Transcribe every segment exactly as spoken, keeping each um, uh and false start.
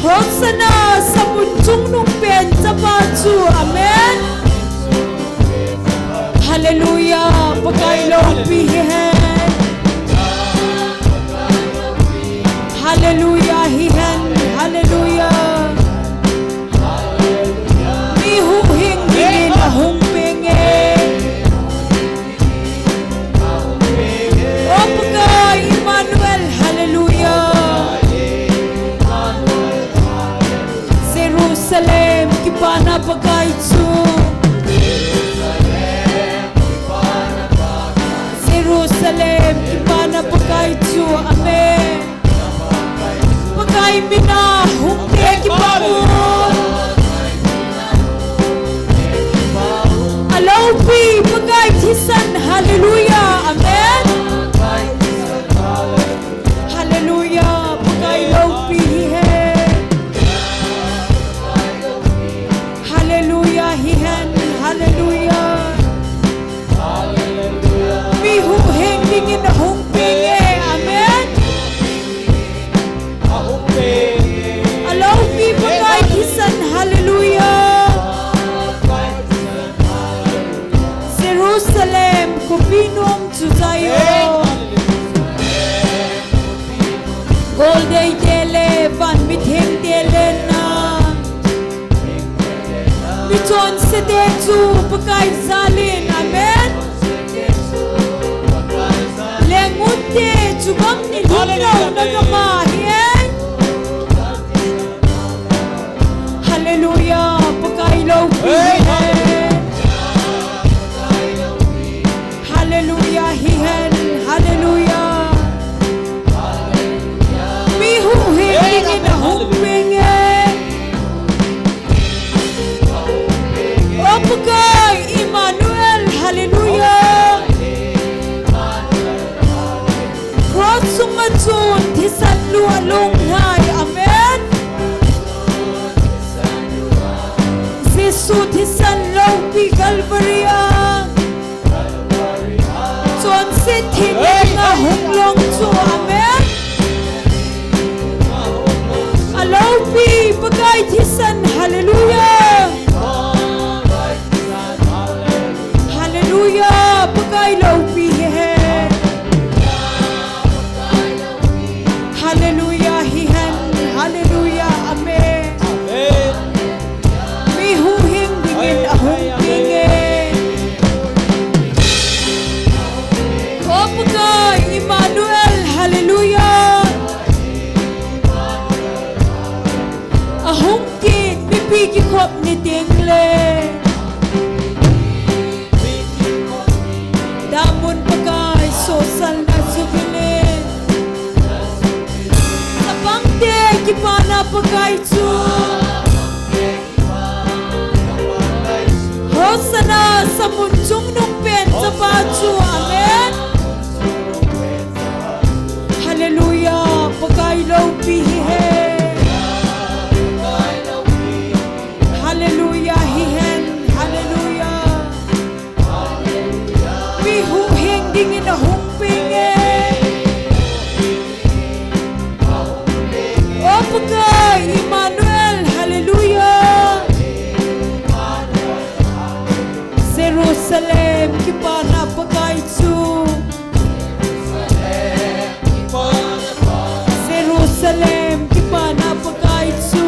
Hosanna, samun chungnung pen chapa chu. Amen. Hallelujah. Pakai loupi hihen. Hallelujah hihen. Hallelujah. Mi huhhing dingin ahung penge. O Pakai Emmanuel, hallelujah. Jerusalem kipana Pakai chu. Jerusalem kipana Pakai chu. Amen. Pakai mina hung te kipah un. Aloupi Pakai thisan, hallelujah, amen. Hallelujah, Pakai loupi hihen. Hallelujah hihen, hallelujah. Mi huhhing dingin ahung penge, amen. Aloupi Pakai thisan, hallelujah. Jerusalem khopi nom chu Zion. Goldei te le van mitheng te lenna. Mi chonse te chu Pakai jalin, amen. Leng ut te chu gam ni lhung louna gam ahi e. Hallelujah, Pakai loupi hihen. Hallelujah hihen, hallelujah. Mi huhhing dingin ahung penge. O Pakai Emmanuel, hallelujah. Cross sunga chun thisan lu alung hai, amen. Jesu thisan loupi Calvary a. Chonset thina dinga hung long chu, amen. Aloupi Pakai thisan, hallelujah. Hallelujah, Pakai loupi hihen. Hallelujah hihen, hallelujah, amen. Mi huhhing dingin ahung penge. O Pakai Emmanuel, hallelujah. Ahung kit mipi kikhop ni ding le. Damun Pakai sohsalna jubilee. Chapang te kipana Pakai chu. Hosanna, samun chungnung pen chapa chu. Amen. Hallelujah. Pakai loupi hihen. Hallelujah hihen. Hallelujah. Mi huhhing dingin ahung penge. O Pakai Emmanuel, hallelujah. Jerusalem kipana Pakai chu. Jerusalem kipana Pakai chu.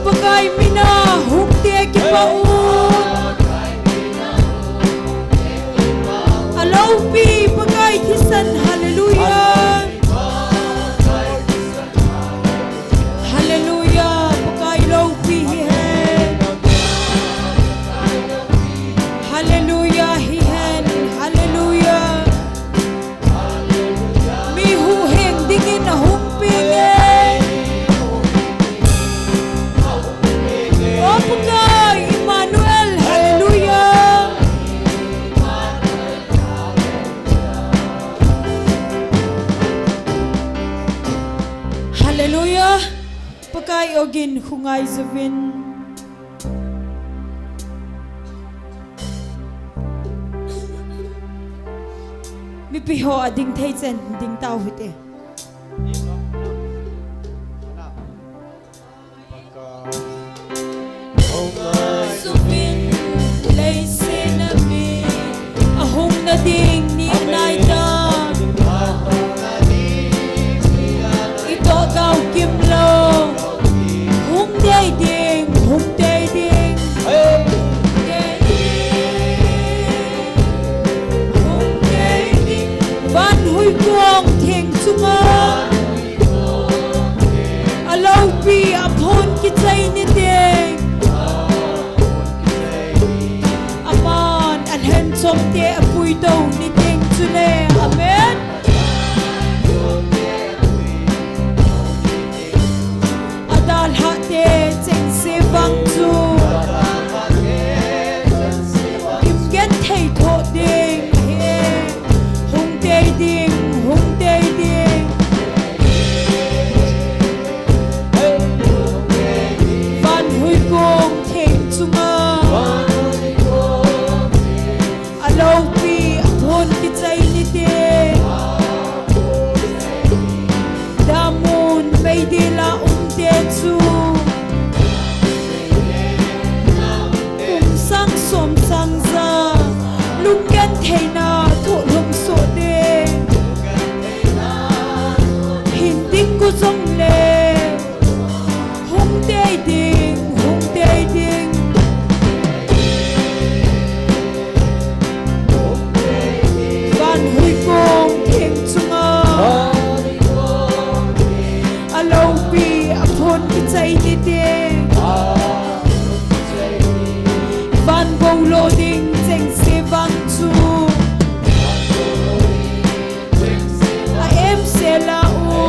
Pakai mina hung te kipah un. Aloupi Pakai thisan, hallelujah. Hallelujah, Pakai loupi hihen. Hallelujah hihen, hallelujah. Mi huhhing dingin ahung penge. O Pakai Emmanuel, hallelujah. Hallelujah. Pakai ogin khongai juvin. Pi ho ading thei chen ding tau hite. Ahung nading ni anai ta. Itoh gau kimlou. Hung dei ding, hung dei ding. Hung dei ding. Van huikong theng chunga. Aloupi aphon kichai ni ding. Aman alhen chom te apuitou ni ding chule. Amen. Adalhah te chengse vang chu. Kimgen thei thoh ding ahi. Hung dei ding, hung dei ding. Van huikong theng chunga. Aloupi aphon kichai ni ding. Damun meidil a um te chu. Kum sang som sang ja. Lunggen theina thoh lhung soh ding. Hin ding kou jongle. Hung dei ding, hung dei ding. Van huikong theng chunga. Aloupi aphon kichai ni ding. Van gou lo ding chengse vang chu. A em sela u,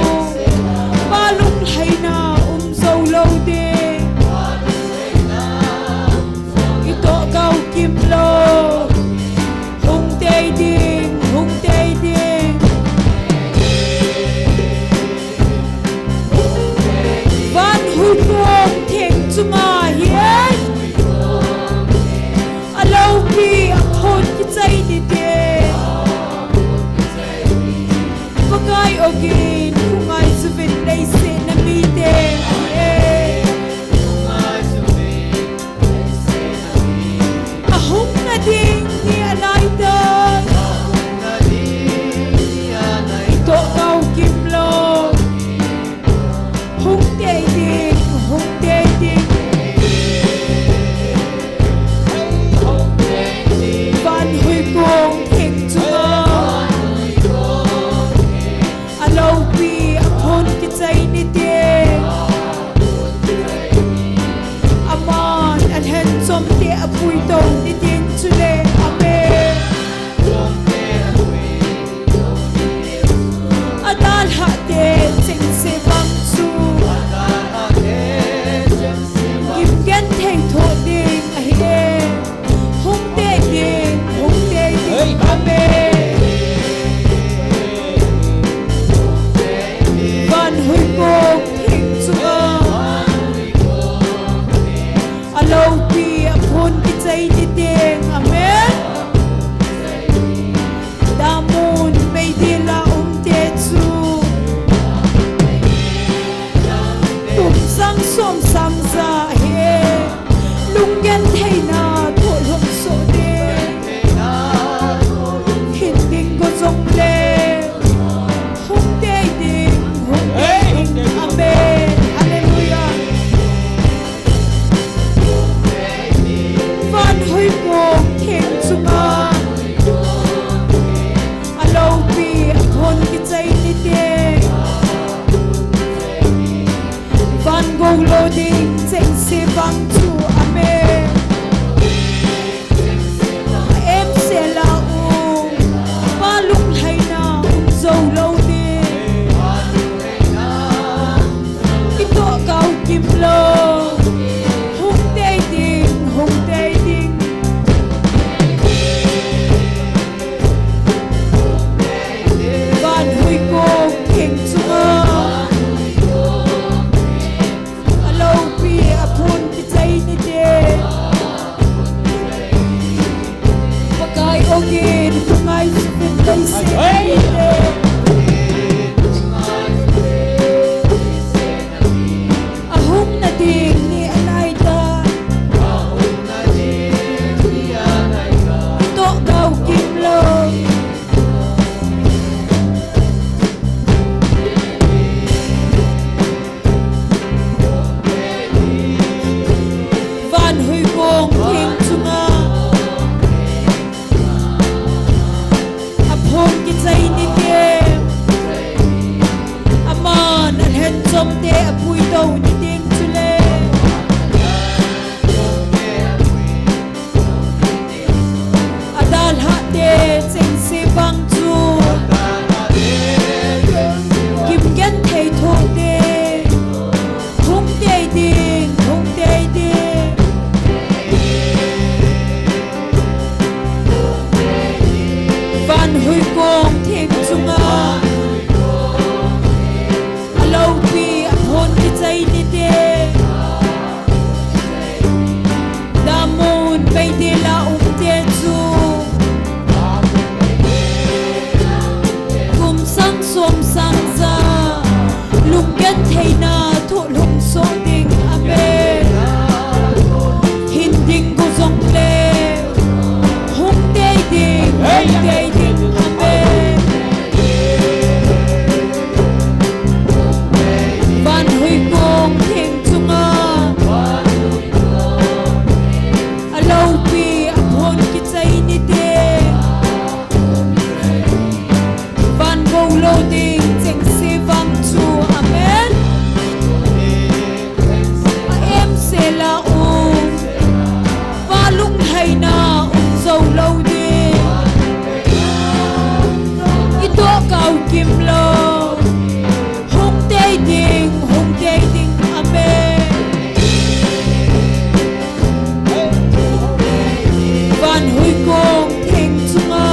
Pa lunglhaina um jou lou ding. Itoh gau kimlou. Hung dei ding, hung dei ding. Van huikong theng chunga hi. Aloupi aphon kichai ni ding. Pakai ogin, hung ngai juvin leiset a mite. Ahung nading ni anai ta. Itoh gau kimlou. Hung dei ding, hung dei ding. Van huikong theng chunga. Aloupi aphon kichai ni ding. Aman alhen chom te apuitou ni ding chule. Amen. Adalhah te chengse vang chu. Kimgen thei thoh ding ahi. Hung dei ding, hung dei ding. Amen. Van huikong theng chunga. Aloupi aphon kichai ni ding. Amen. Damun meidil a um te chu. Kum sang som sang ja hi. Lunggen theina thoh lhung soh ding. Hin ding kou jongle. Hung dei ding, hung dei ding. Amen. Hallelujah. Van huikong theng chunga. Aloupi aphon kichai ni ding. Van gou lo ding chengse vang chu. Amen. Em sela u, Pa lunglhaina um jou lou ding. Itoh gau kimlou. Hung dei ding, hung dei ding. Van huikong theng chunga. Aloupi aphon kichai ni ding. Pakai ogin, hung ngai juvin lei Ahung nading ni anaitai. Itoh gao kimlou. Van huikong theng chunga aphon kichai nite, aman alhen chomte apuitou niteng chule adalhah te chengse vang chu kimgenthei thoh teng hung tei ding, hung tei ding. Van huikong theng chunga aloupi aphon kichai nite, damun meidil a umte chu kum sang som sang ja lunggentheina thohlhung soh ding, amen. Hin ding gu jongle hung tei ding, hung tei ding, amen. Van huikong theng chunga aloupi aphon kichai nite, van gou lou ding chengse vang chu, amen. A emsel a um, va lunglhaina um jou lou ding. Itoh gao kimlou. Hung tei ding, hung tei ding, amen. Van huikong theng chunga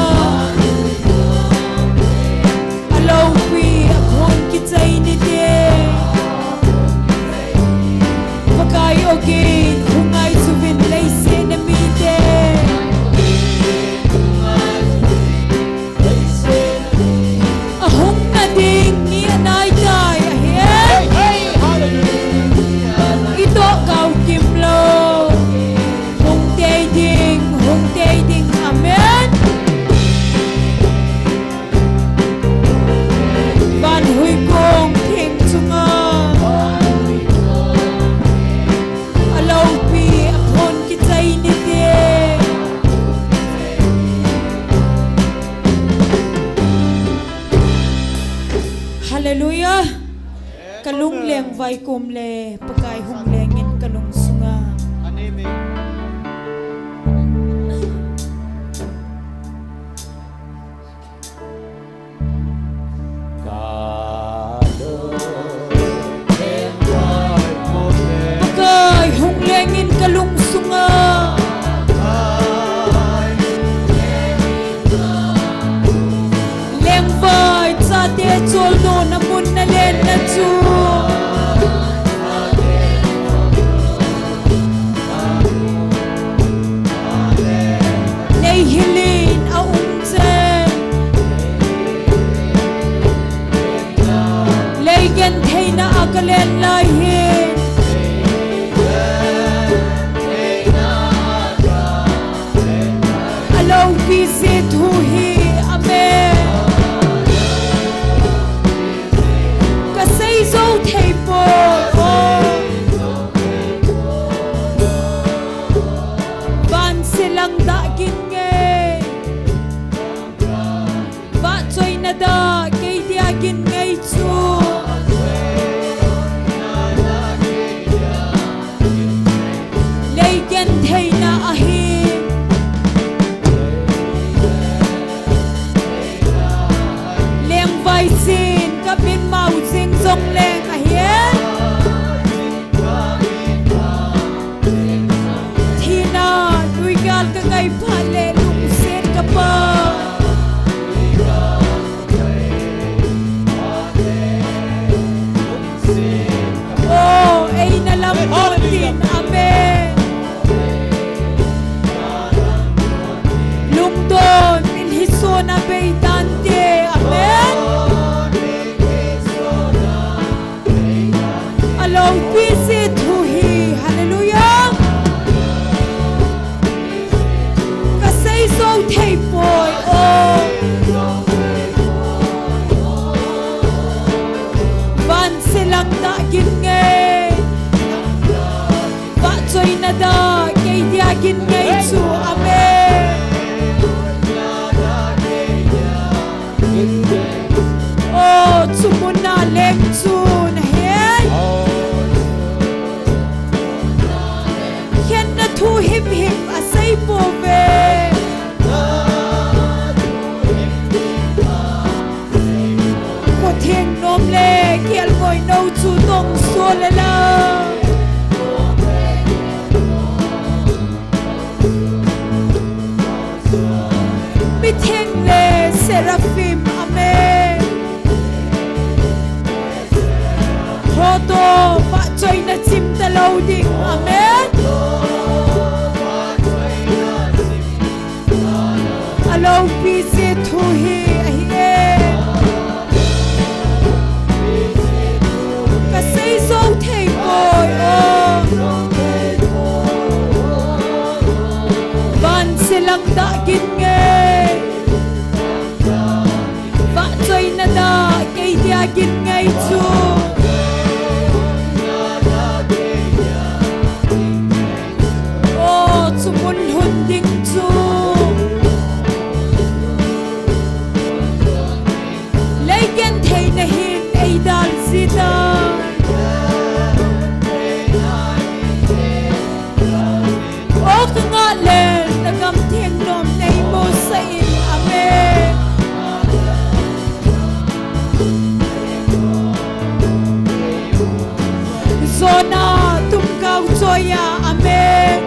aloupi aphon kichai nite, Pakai ogin hung ngai chuvin leiset a mite. Ahung nading ni anaitai ahi. Itoh gao kimlou. Hung tei ding, hung tei ding, amen. Van huikong theng chunga aloupi aphon kichai nite. Hallelujah. Kalung lengvai kom le Pakai hung lengin kalungsunga. Pakai hung lengin kalungsunga. Lengvai chate choldona mun nalenna chu leihilin aum chen. Leigentheina a kalen lai hin aloupi se thu hi, amen. Kasei jou thei poi. Vanse lang dah gin ngei. Vahchoina dah kei dia gin ngei chu. Leigentheina ahi. Lengvai sin kamin mau jing jong leng ahi. Thina tuigal kangai phat le lungset kapa. Chu, amen. O, chu muna leng chu na hen. Khenna thu himhim asei pouve. Kottheng nom le kelngoi nou chu tongso le la. Mitheng le seraphim, amen. Hoto, vahchoina chim talou ding, amen. Aloupi jeh thu hi ahi e. Kasei jou thei poi o. Van se lang dah gin ngei. Vahchoina dah kei dia gin ngei chu. O, chu mun lhun ding chu. Lei gentheina hin eidal jita. O, kangah le nagam theng nom nei musah in, amen. Jona tumkau choiya, amen.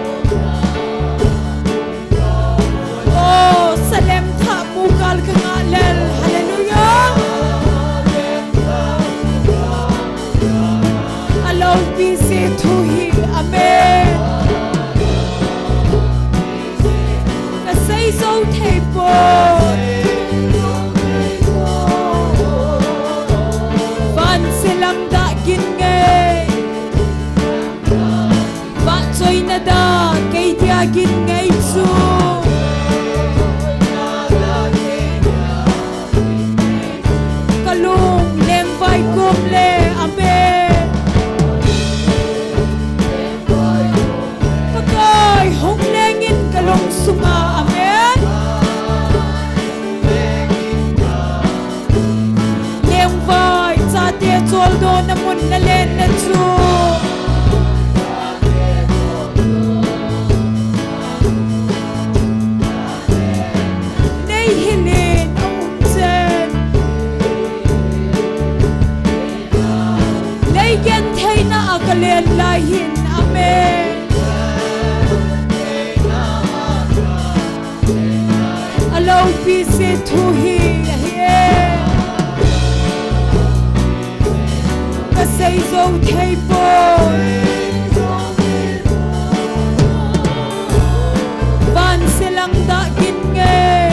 O, Salem thah mukal kangah lel, hallelujah. Aloupi jeh thu hi, amen. Kasei jou thei poi. Van se lang dah gin ngei. Vahchoina dah kei dia gin ngei chu. Kalung lengvai kom le, amen. Pakai hung lengin kalung sunga, amen. Lengvai chate choldona mun nalenna chu. Nei hilin aum chen. Lei gentheina a kalen lai hin, amen. Aloupi jeh thu hi ahi e. Kasei jou thei poi. Van se lang dah gin ngei.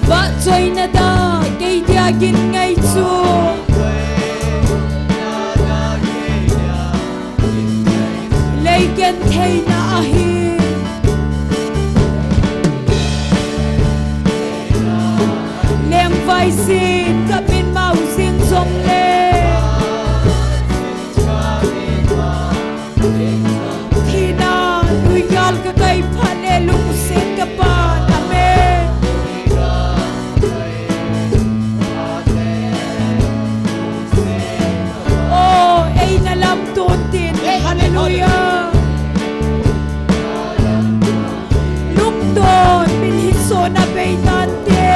Vahchoina dah kei dia gin ngei chu. Lei gentheina ahi. Lengvai jin kamin mau jing jongle. Thina nuigal kakai phat le lungset kapan, amen. O, eina lamton tin, hallelujah. Lungdon min hitsona bei tante.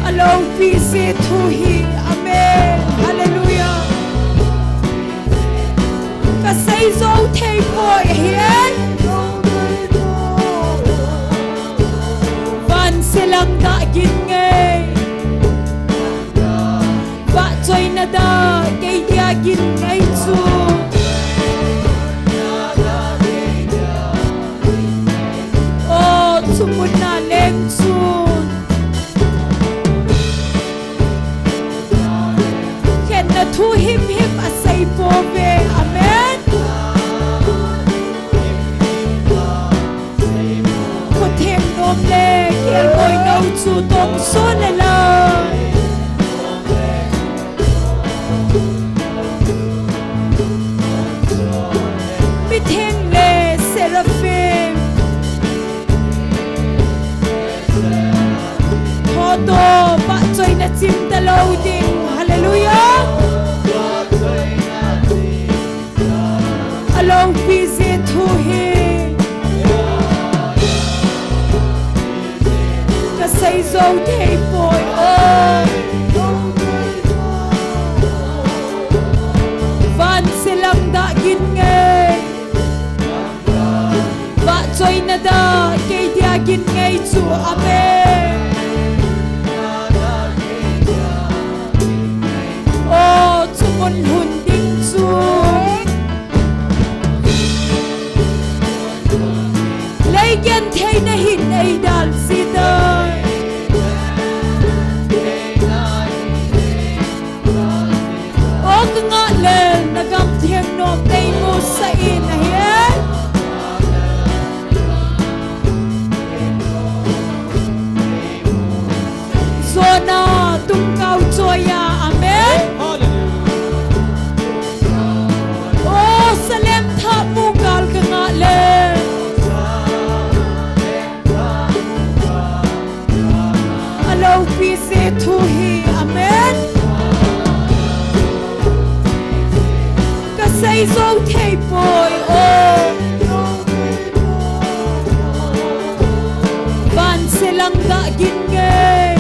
Aloupi jeh thu hi, amen, hallelujah. Kasei jou thei poi ahi e. Van se lang dah gin ngei. Vahchoina dah kei dia gin ngei chu. O, chu muna leng chun. Khenna thu himhim asei pouve. Amen. Kottheng nom le kelngoi nou chu tongso le la. Amen. O, chu mun lhun ding chu lei gentheina hin eidalji tai. O, ka ngah lel, na gam theng nom nei musah in ahi e. Jona tumkau choi a, amen. O, Salem thah mu kal ka ngah lel. A lopi jeh thu hi, amen. Ka sei jou thei poi o. Van se lang dah gin ngei.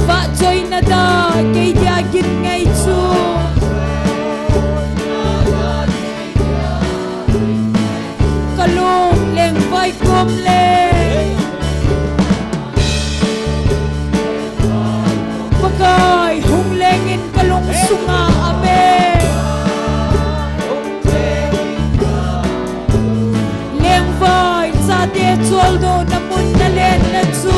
Vahchoina dah kei dia gin ngei chu. Ka lung lengvai kom le Pakai hung leng in ka lung sunga, amen. Lengvai chate choldo na mun na lenna chu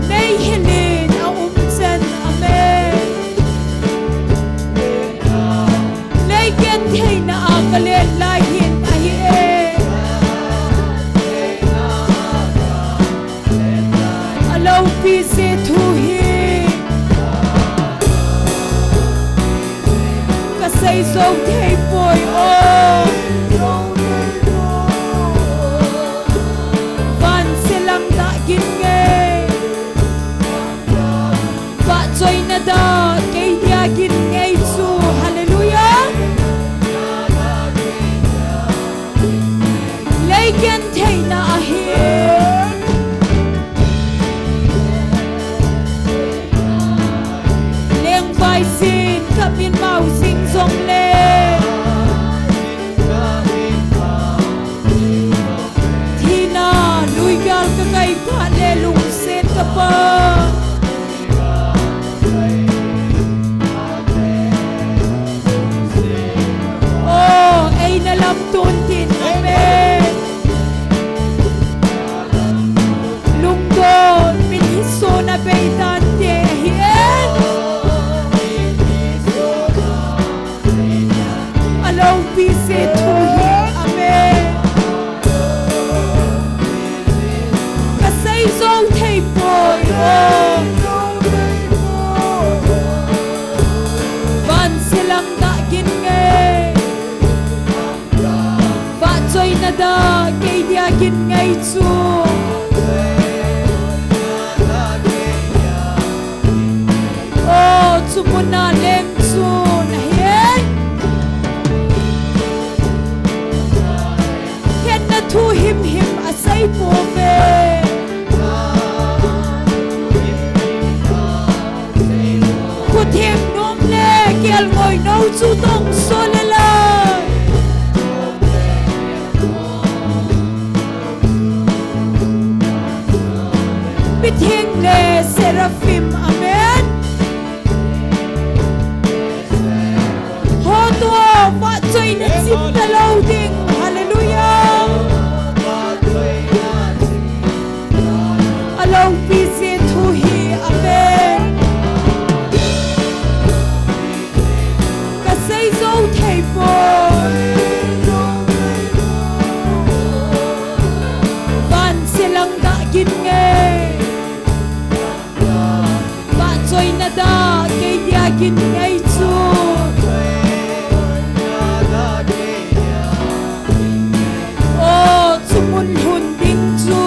nei hilin a um chan, amen. Nei gentheina a ka len lai hin ahi e. A lopi jeh thu hi ka sei jou thei poi o. Van se lang dah gin ngei. Vahchoina dah kei dia gin ngei chu. Hallelujah. Lei gentheina ahi. Lengvai sin ka min mau sing jong le. Thina lui gal ka kai pha le lungset ka pa. O, eina lamton tin, amen. Lungdon min hi sona bei dan te hi e. A lopi jeh thu hi, amen. Ka sei jou thei poi o. Van se lang dah gin ngei. Vahchoina dah kei dia gin ngei chu. O, chu mun a leng chun ahi e. Khen na thu himhim a sei pouve. Khutheng nom le kelngoi nou chu tong so le lai. Mitheng le seraphim, amen. Hotoh vahchoina chim talou ding, hallelujah. A lopi jeh thu hi, amen. Ka sei jou thei poi. Van se lang dah gin ngei. Vahchoina dah kei dia gin ngei chu. O, chu mun lhun ding chu.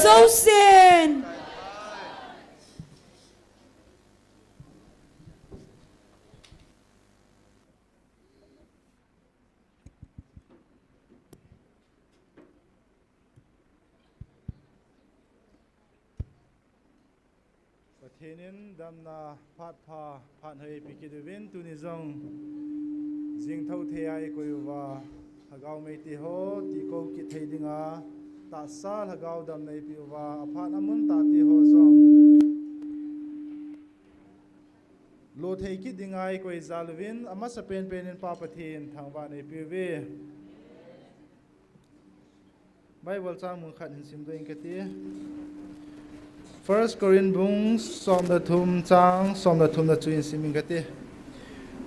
Josen. Pathen in damna phat pha, phat hoi eipeh kit uvin, tuni jong jingthou thei a eikoi uva, Lhagao Meitei ho tikou kit thei dinga tahsa Lhagao damna eipeh uva, aphat amun tah te ho jong lo thei kit dinga eikoi jal uvin, amasapen pen in Pa Pathen thangvah eipeh uve. Bible chang mun khat hin simdoh inge kati. First Corinth bung som le thum chang som le thum na chu hin sim inge kati.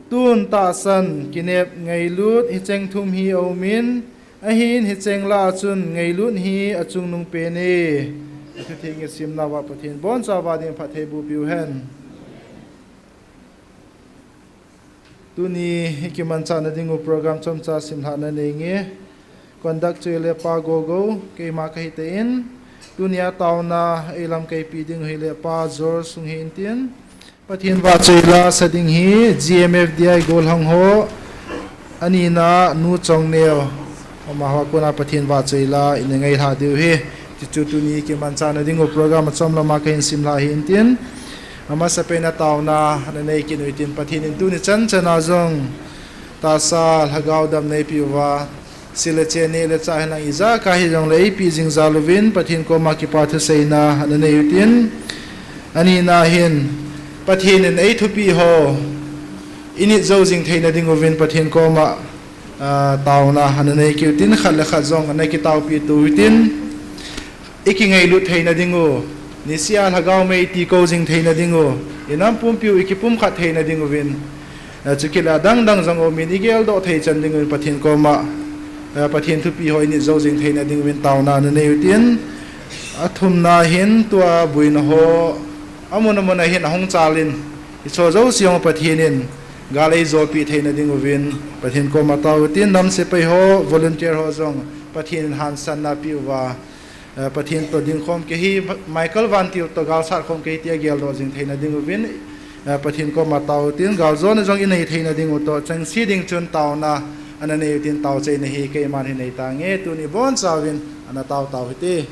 Tun tahsan, kinep, ngailut, hicheng thum hi aumin, ahin hicheng lah a chun ngailut hi achungnung pen e. Athutheng isimna uva Pathen in abonchauva ding phattheiboh peh u hen. Tuni ikimanchah na dingu program chomcha simlhah na nei inge. Conduct chu ahile Pa Gogo, keima kahi tan. Tunia taona eilamkai pi ding ahile Pa George Sunghi intin. Pathen vahchoi la sa ding hi G M F D I golhang ho. Anina Nu Chongneo. Amaho a kona Pathen vahchoi la ina ngailha diu ahi. Chuchu tuni kimanchah na dingu program achom lama kahin simlhah ahi intin. Amasapen a taona ana nei kit u hitin, Pathen in tuni chan chan a jong tahsa Lhagao damna eipeh uva, sil le chen neh le chah hihen lang ijakai hijongle eipeh jing jal uvin Pathen koma kipa thuseina ana nei u hitin. Anina hin Pathen in eithupi ho init jou jing theina ding uvin Pathen koma, ah, taona ana nei kit u hitin, khat le khat jong ana kitaopi to u hitin. Ikingailut theina dingu, nisea Lhagao mei tikou jing theina dingu, inam pumpiu ikipumkhat theina dinguvin, eh, chukit le adang dang jong umin igeldoh thei chan dinguvin Pathen koma, eh, Pathen thupi ho init jou jing theina dinguvin taona ana nei u hitin, athumna hin tua buina ho amun amun a hin ahung chalin, hicheho jouse jong Pathen in gal eijopi theina dinguvin Pathen koma tao u hitin, nam sepai ho, volunteer ho jong Pathen in hansanna peh uva, eh, Pathen toh dingkhom kahi, Michael Vantil toh galsat khom kahi tia geldoh jing theina dinguvin, eh, Pathen koma tao u hitin, galjona jong inei theina dingu toh chengse ding chun taona ana nei u hitin, taochaina hi keiman hin nei tange, tuni bonchauvin ana tao tao u hite.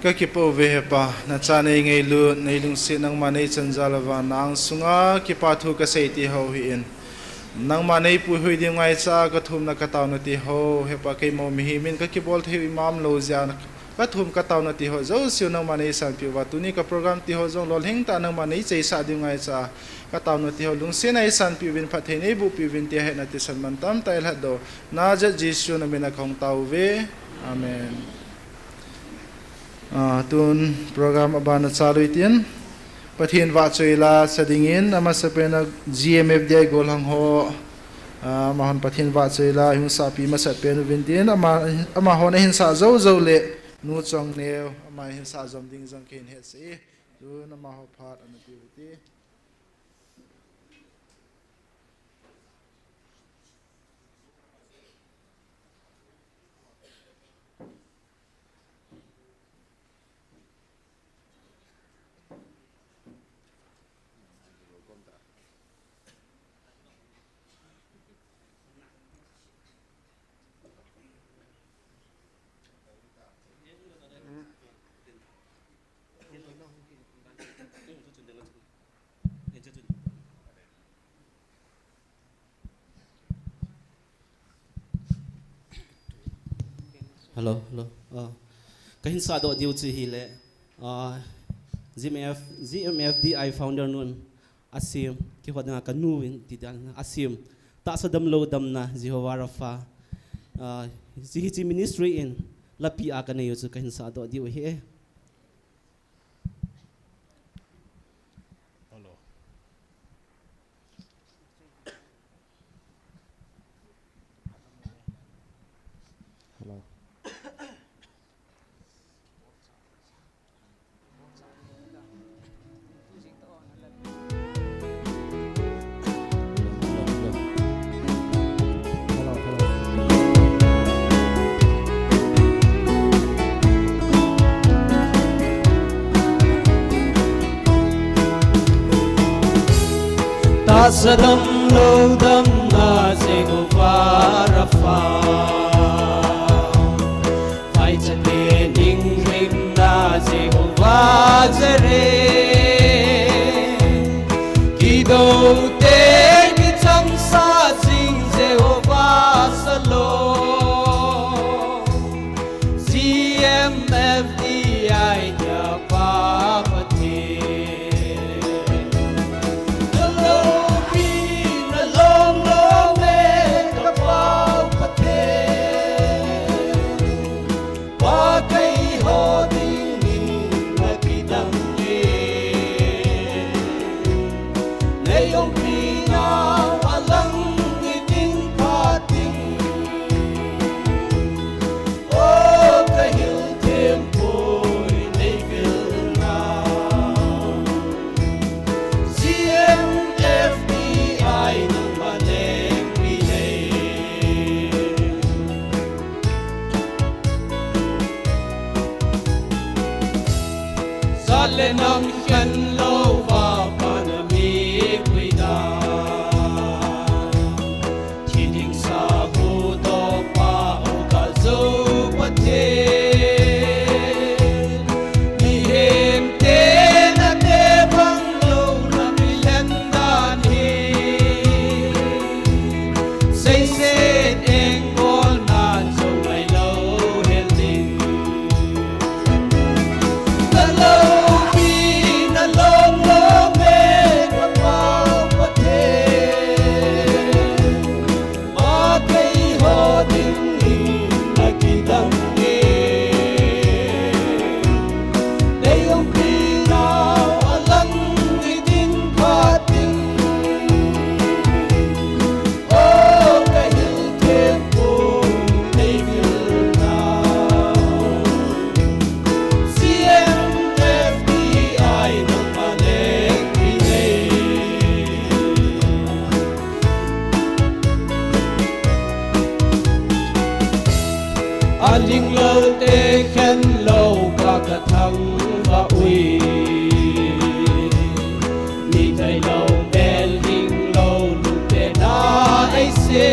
Ka kipa uve Hepa, na cha nei ngailut, nei lungset nangma nei chanjal uva, nang sunga kipa thu ka sei ti ho hi in. Nangma nei puihui ding ngaicha, ka thumna ka tauna ti ho, Hepa keimo mihem in ka kibol thei u imam lou jeh a, ka thum ka tauna ti ho, jouse u nangma nei sanpeh uva, tuni ka program ti ho jong lolhing tah nangma nei cheisah ding ngaicha, ka tauna ti ho, lungset a nei sanpeh uvin, phatthei nei bohpeh uvin, tia hetna thisan mantam tah ei lhatdoh. Nazareth Jesu na min a ka hung tao uve. Amen. Ah, tun program aban a chalu itin, Pathen vahchoi la sa dingin, amasapen a G M F D I golhang ho, ah, amahon Pathen vahchoi la, hung sahpi masat pen uvin tin, ama, amahon ahin sah jou jou le, Nu Chongneo, ama hin sah jom ding jong kahin hetsah e, tun amaho phat ana pe uvin te. Hello, hello. Ah, kahin sahdoh diu chu hile, ah, G M F, G M F D I founder nun asem, kihot dinga kanu in ti dan asem, Tahsa damlou damna, Jehovah Rapha, ah, hiche ministry in lapi a kanei u chu kahin sahdoh diu ahi. Hello. Hello. Tahsa damlou damna Jehovah Rapha, phaichate ninglhimna Jehovah Jireh, kidoute kichangsah jing Jehovah Shalom, G M F D I tia Pa Pathen. Na loupi, na lom lom e ka Pa Pathen. Pa keiho dingin na kidang e. Nei umpi nau a lang i ding phat in. O ka hil thempoi nei vil nau. G M F D I nangma lengpi nei. Jat le nam khen louva Pa na mipui dan. Thi ding sa huhdoh Pa, o ka Jou Pathen. Mihem te na tebang lou na milhen dan hi. Seiset engbolna jou ngai lou hel ding. Na loupi, na lom lom e ka Pa Pathen. Pa keiho dingin na kidang e. Nei umpi nau a lang i ding phat in. O ka hil thempoi nei vil nau. G M F D I nangma lengpi nei. A ling lou te khen lou ka ka thangvah ui. Mi thei lou, mel hing lou, lungte na ei se.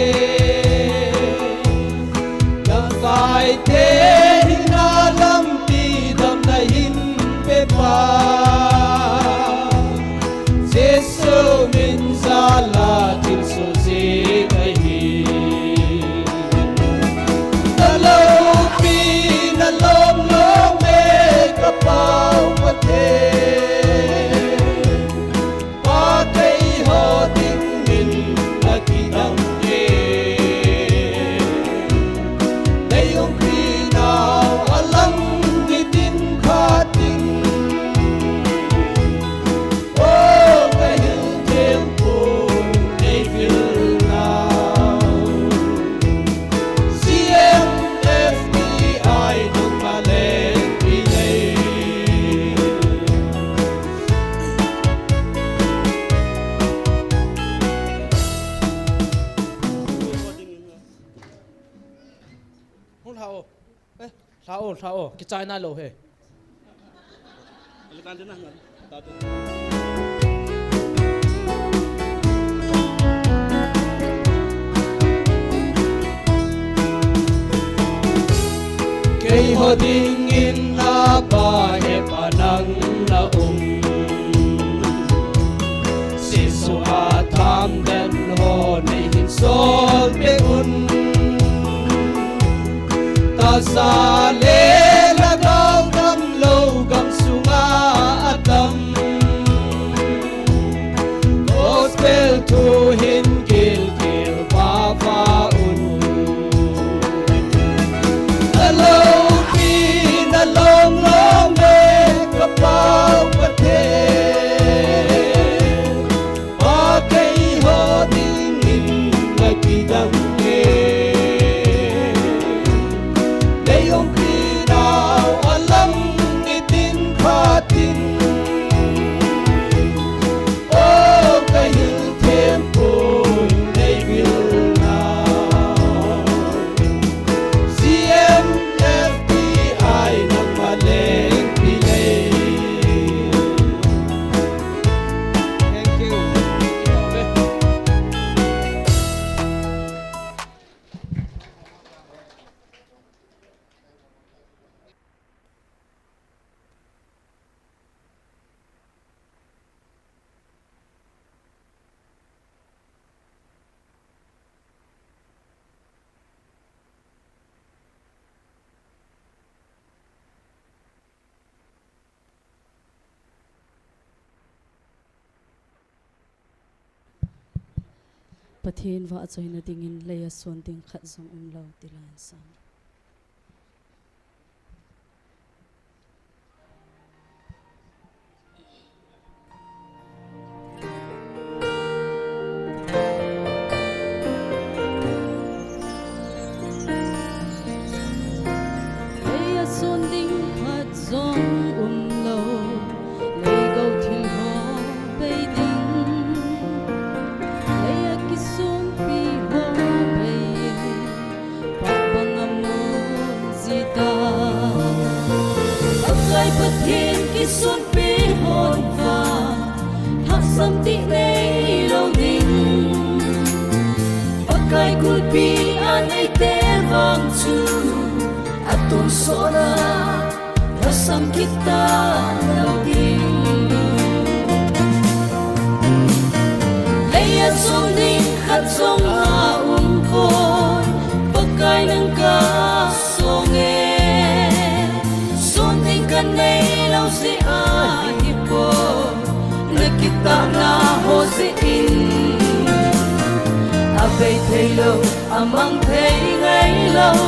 Gangchal te hina lampi damna Lha o. Eh, lha o, lha o. Kichai nailou hi. Keiho dingin napa hepa nang na um. Jesu a thamden ho neihin sol peh un. Tahsa le lhagao damlou gamsunga adam. Gospel thu hin gilkel pha pha un. Na loupi na long long e ka Pau Pathen. Pa keiho dingin na kidang e. Nei umpi nau a lam nitin phatin. O ka hil them poi nei vil nau. C M F T I nangma leng pi lei. Thank you. Pathen vahchoina dingin leiya son ding khat jong umlou ti laiya. Leiya son ding khat jong umlou, leigou thil ho bei ding. Leiya kisonpi ho bei in, pah banga mun jita. Pakai Pathen kisonpi hon vang, lhahsam tih neilou ding. Pakai kulpi a neite vang chu, atonsot a lhasam kit talou ding. Leiya son ding khat jong aum poi, Pakai nang kasong e. Son ding kaneilou jeh ahi poi, na kitahna ho jeh in. Abei theilou, amang thei ngailou,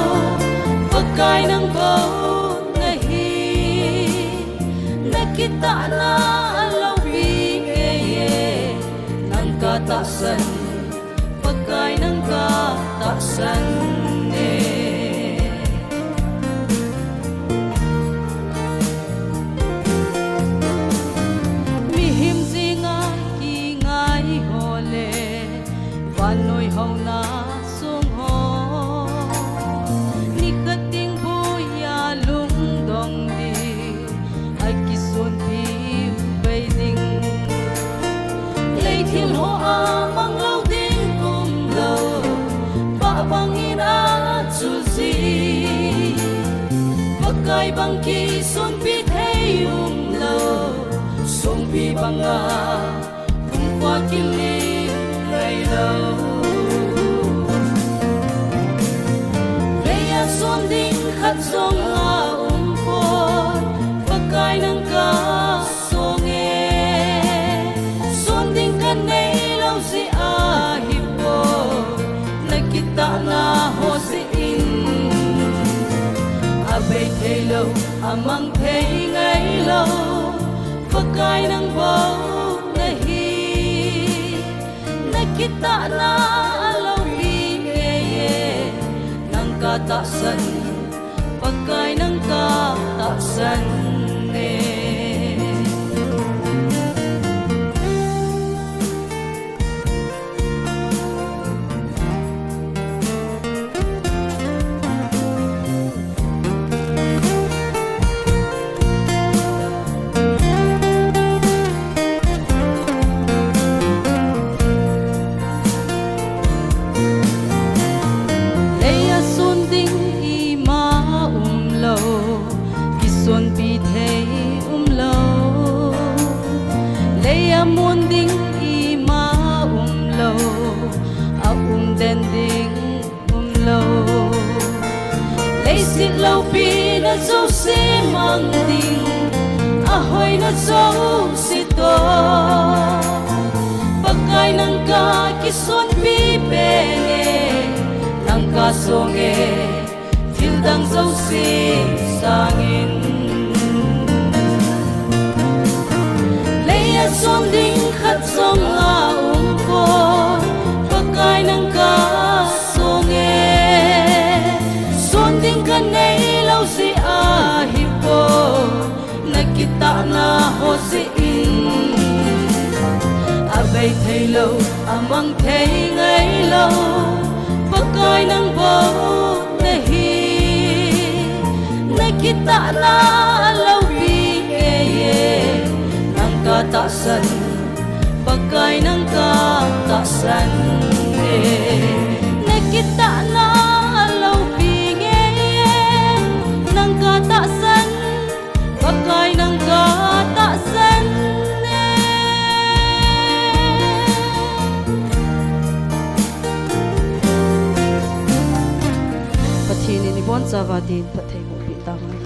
Pakai nang bou nahi. Na kitahna aloupi ngei e, nang katahsan, Pakai nang katahsan e. Mihem jenga kingai ho le, vannoi houna sung ho, nikhat ding boiya lungdong ding, akisonpi bei ding. Lei thil ho a manglou ding umlou, pah bangin achul ji. Pakai bang kisonpi thei umlou, songpi banga pumkhat kilim ngailou. Leiya son ding khat jong aum poi, Pakai nang kasong e. Son ding kaneilou jeh ahi poi, na kitahna ho jeh in. Abei theilou, amang thei ngailou, Pakai nang bou nahi. Na kitahna aloupi ngei e, nang katahsan, Pakai nang katahsan e. Loupina jouse mang ding, ahoina jouse toh, Pakai nang kakisonpi penge, nang kasonge, thil dang jouse sangin. Leiya son ding khat jong aum poi, Pakai nang kasonge. Son ding kanei lou jeh ahi poi, nakitahna ho jeh in. Abei thei lou, amang thei ngai lou, Pakai nang bou nahi. Nakitahna loupi ngeiye, nang katahsan, Pakai nang katahsan e. Nakitahna loupi ngeiye, nang katahsan, Pakai nang katahsan e. Pathen in ibonchauva din phattheiboh peh tauhen.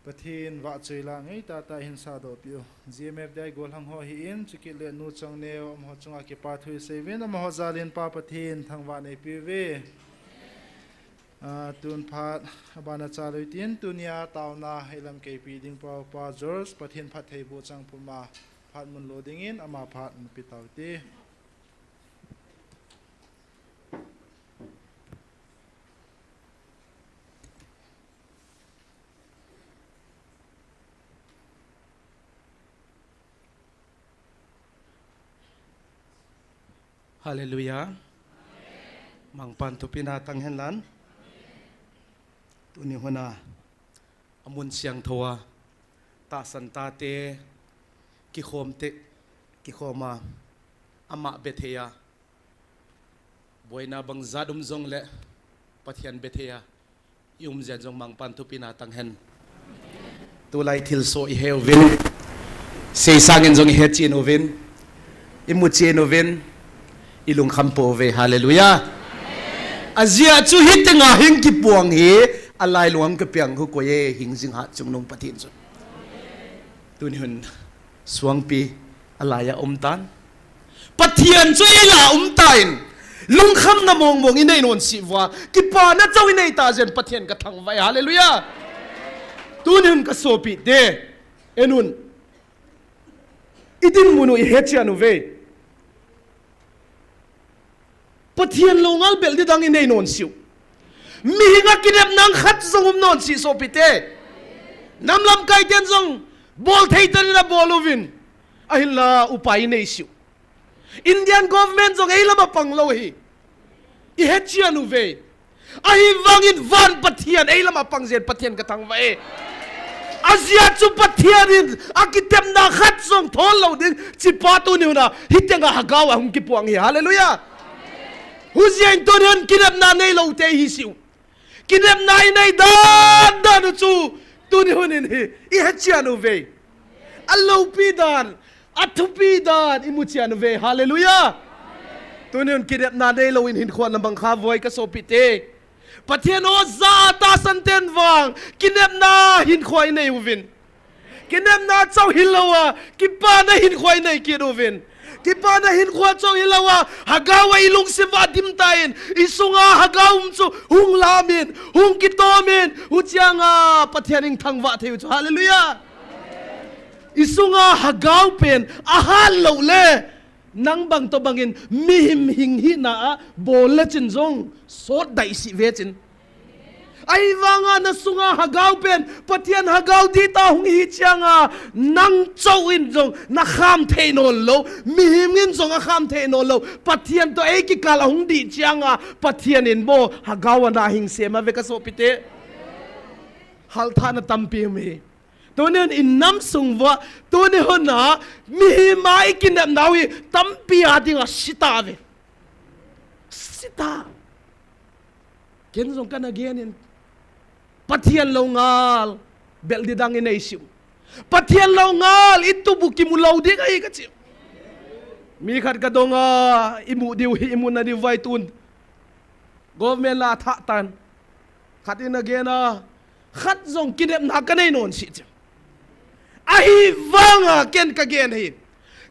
Pathen vahchoi la ngeitah tah in sahdoh peh u. G M F D I golhang ho hi in, chukit le nu chang neo, amaho chunga kipa thu isei uvin, amaho jal in Pa Pathen thangvah neipeh uve. Ah, tun phat, abana chalou hitin, tunia taona eilamkeipi ding Pa, Pa George, Pathen phattheiboh chang puma, phat mun lo dingin, ama phat mun pe tau hite. Hallelujah. Mangpan thupina tang hen lang. Tuni huna, amun siangthou a, tahsan tate, kikhom te, kikhom a, ama bethei a, boina bangjat um jongle, Pathen bethei a, i um jeh in jong mangpan thupina tang hen. Tulai thilsoh ihe uvin, sei sangin jong ihe chen uvin, imu chen uvin, ilungkham pouve. Hallelujah. Ajeh chu hiti nga hing kipuang hi, alailung a kapeng hu koi e, hingjing hatchungnung Pathen chu. Tuni hun, suangpi, alai a um tan. Pathen chu eila um tan. Lungkhamna mongmong inei nonsi uva, kipana chauh inei ta jeh in Pathen kathangvah e. Hallelujah. Tuni hun kasopite, en un. Idinmun u ihechen uve. Pathen lou ngal bel ding dang inei nonsiu. Mihing a kinepna khat jong um nonsi sopite. Nam lamkai ten jong bol thei tan in abol uvin. Ahinla upai inei siu. Indian government jong eilam a pang lou hi. Ihechen uve. Ahivangin van Pathen eilam a pang jeh in Pathen kathangvah e. Ajeh chu Pathen in akitepna khat jong thol lou ding, chipa tuni huna, hitenga hagao a hung kipuang hi. Hallelujah. Hujeh in tuni hun kinepna neilou te hi siu. Kinepna inei dan dan u chu tuni hun in hi, ihechen uve. Aloupi dan, athupi dan, imuchen uve. Hallelujah. Tuni hun kinepna neilou in hinkho ana mang kha uvoi kasopite. Pathen o ja tahsan ten vang, kinepna hinkho inei uvin. Kinepna chauh hilou a, kipana hinkho inei kit uvin. Kipana hinkho chauh hilou a, hagao a ilungsim uva dim tan, isunga hagao um chu hung lam in, hung kitom in, hucheng a Pathen in thangvah thei u chu. Hallelujah. Isunga hagao pen ahat lou le, nang bang toh bangin mihem hing hina a bol le chin jong sot daisi ve chin. Ahivanga nasunga hagao pen Pathen hagao dita hung hi cheng a, nang chauh in jong nakham thei non lou, mihem in jong akham thei non lou, Pathen toh eikikal a hung dih cheng a, Pathen in bou hagao a nahing sem a ve kasopite. Halthahna tampi um hi. Tuni hun inam sung uva, tuni hun a, mihem a ikinepnau hi tampi a dinga sita ve. Sita. Ken jong kana gen in, Pathen lou ngal, bel di dang inei siu. Pathen lou ngal, itup u kimu lou ding ahi kachi. Mi khat kadong a, imu diu hi, imu na diu vai tun. Government la thah tan. Khat in agen a, khat jong kinepna kanei non si chi. Ahivanga ken kagen hi.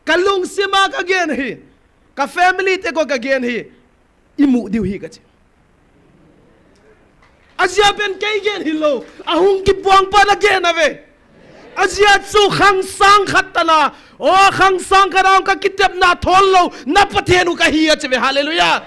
Kalungsima kagen hi. Ka family te ko kagen hi. Imu diu hi kachi. Ajia pen kei gen hilou. Ahung kipuang pa na gen ave. Ajia chu khang sang khat tana. O khang sang khat a ka kitepna thol lou. Na Pathen u kahi achi ve. Hallelujah.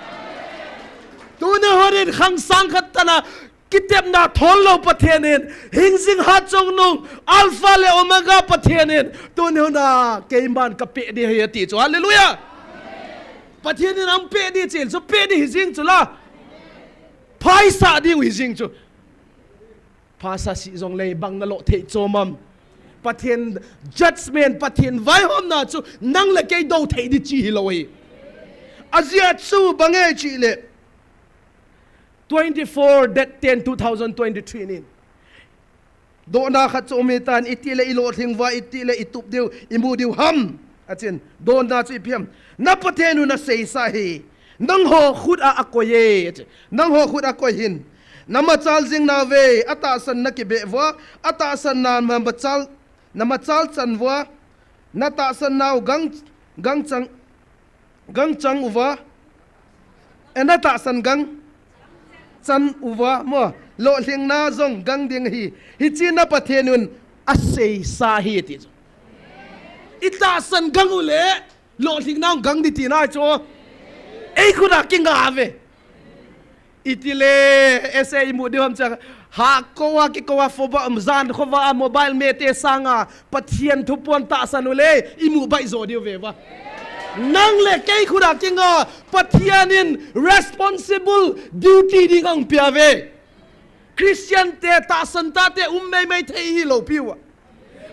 Tuni honin khang sang khat tana. Kitepna thol lou Pathen in, hingjing hatchungnung, Alpha le Omega Pathen in, tuni huna, keiman kapeh di ahi ati chu. Hallelujah! Pathen in ahung peh di chil chu, peh di hijing chu la. Phaisa diu hijing chu. Phaisa si jongle bang nalo thei chomam. Pathen judgment, Pathen vaihomna chu, nang le kei do thei di chi hilou ahi. Ajia chu bang e chile. Twenty-four date ten two thousand twenty-three nin. Dohna khat chu um hitan, itile ilolhing uva, itile itup diu, imu diu ham. Achin, dohna chu ipi ham. Na Pathen u naseisa hi. Nangho khut a akoi e. Achin, nangho khut a akoi hin. Namachal jing nauve, atahsan na kibeh uva, atahsan na namachal, namachal chan uva, natahsan nau gang, gang chang, gang chang uva, e natahsan gang chan uva mo, lolhingna jong gang ding ahi. Hichi na Pathen un aseisa hi ti chu. Itahsan gang u le, lolhingna gang di tina chu. Ei khut a kinga ve. Itile, ese imu diu ham cha. Hako a kiko a foba, um, jan khova a mobile mete sanga, Pathen thupon tahsan u le, imu bai jo diu ve va. Nang le kei khut a kinga, Pathen in responsible duty ding ahung pia ve. Christian te tahsan tate um meimei thei hilou piu a.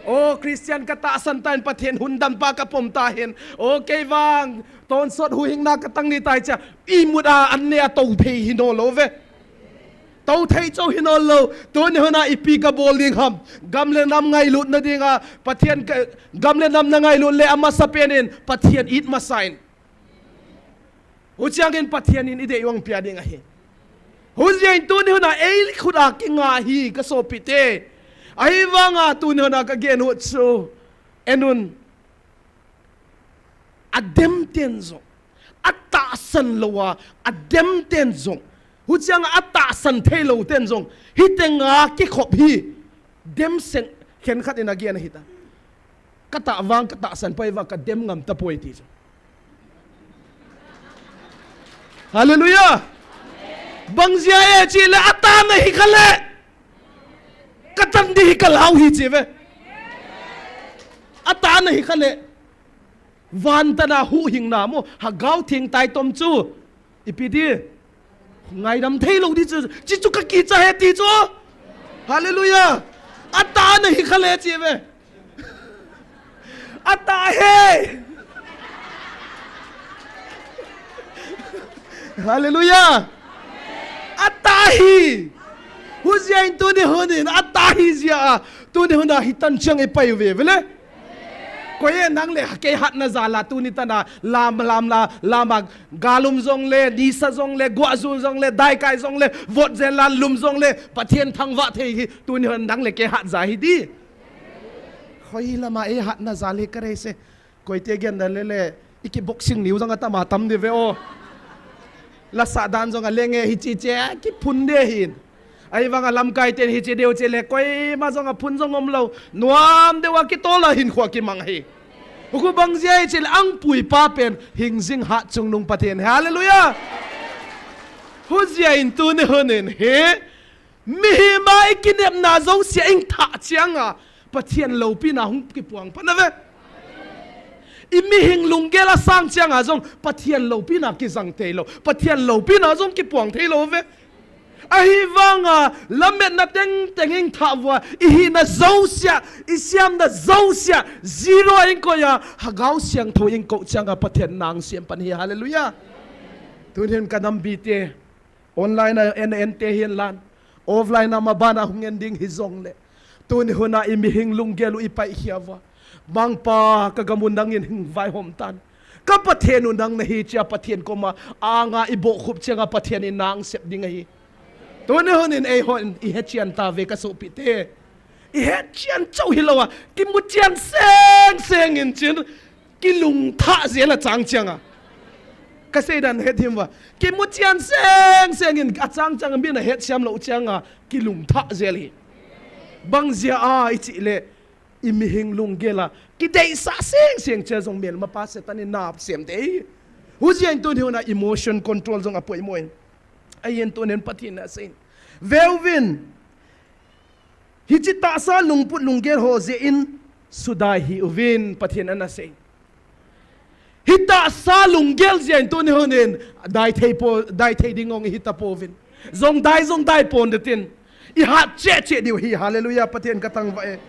O, Christian katahsan tan Pathen hundam pa kapom tahin. O, kei vang, tonsot huhhingna katang ni tai cha. Imut a an ne a tou thei hino lou ve. Tou thei chou hino lou. Tuni huna ipi kabol ding ham. Gam le nam ngailutna dinga, Pathen ka, gam le nam na ngailut le amasapen in, Pathen it masain. Huchiangin Pathen in idei u ahung pia ding ahi. Hujeh in tuni huna ei khut a kinga hi kasopite. Ahivanga tuni huna kagen u chu. Enun. Adem ten jong. Atahsan lou a, adem ten jong. Huchianga atahsan thei lou ten jong. Hitenga kikhop hi. Dem seng khen khat in agen ahi ta. Katah vang, katahsan poi vang, kadem ngam tapoi ti chu. Hallelujah. Bang jeh a e chile, atahna hi kale. Katan di hi kalau hi chi ve. Atahna hi kale. Van tana huhhingna mo, Lhagao Theng taitom chu. Ipi ti. Ngaidam thei lou di chu, chi chu kakicha he ti chu. Hallelujah. Atahna hi kale chi ve. Atah e. Hallelujah. Atah e. Hujeh in tuni hunin, atah e jeh a. Tuni huna hitan chiang ipai uve, vele. Koi e nang le kei hatna jal a tuni tana lam, lam la, lam a galum jongle, nisa jongle, guahju jongle, daikai jongle, vot jen la lum jongle, Pathen thangvah thei hi, tuni huna nang le kei hat ja hi di. Koi lama e hatna jal hi kadei se. Koite gen na le le, iki boxing niu jong atama tam di ve o. Lasa dan jong a lenge hichi che, kiphun de hin. Ahivanga lamkai ten hichi deu che le, koima jong aphun jong um lou. Nuam deu a kitol a hinkho kimang hi. Huku bang jeh a hichi le angpui pa pen, hingjing hatchungnung Pathen. Hallelujah! Hujeh in tuni hunin hi, mihem a ikinepna jouse a ithah chiang a, Pathen loupina hung kipuang pan a ve. I mihing lunggel asang chiang a jong, Pathen loupina kijang thei lou. Pathen loupina jong kipuang thei lou ve. Ahivanga, lametna tengteng ithah uva, ihina jouse a, isiamna jouse a, zero a ikoi a, Lhagao Siangthou ikou chiang a Pathen in asem pan hi, hallelujah. Tunin ka nam bite, online a en en te hin lan. Offline a maban a hung en ding hijongle, tuni hun a i mihing lunggel u i paikhia uva, Mangpa, ka gam u nangin hung vaihom tan. Ka Pathen u nang nahi, tia Pathen koma anga i bohkhup chianga Pathen in na ngsep ding ahi. Tuni hun in eihon i hechen tauve ka sopite. I hechen chauh hilou a, kimuchen seng seng in chin, kilungthah jel a chang chianga. Ka seidan het him uva. Kimuchen seng seng in a chang chianga, min a hetchem lou chianga kilungthah jel hi. Bang jeh a i chih le, i mihing lunggel a kideisah seng seng chia jong melmapa Satan in na sem thei. Hujeh in tuni hun a emotion control jong apoimo in. Ahin tuni in Pathen in asei in, veuvin, hiche tahsa lungput lunggel ho jeh in sudai hih uvin, Pathen in ana sei. Hi tahsa lunggel jeh in tuni hun in dai thei po, dai thei ding ong hi tapouvin. Jong dai, jong dai pon diu tin, i hat cheh cheh diu ahi. Hallelujah, Pathen ka thangvah e.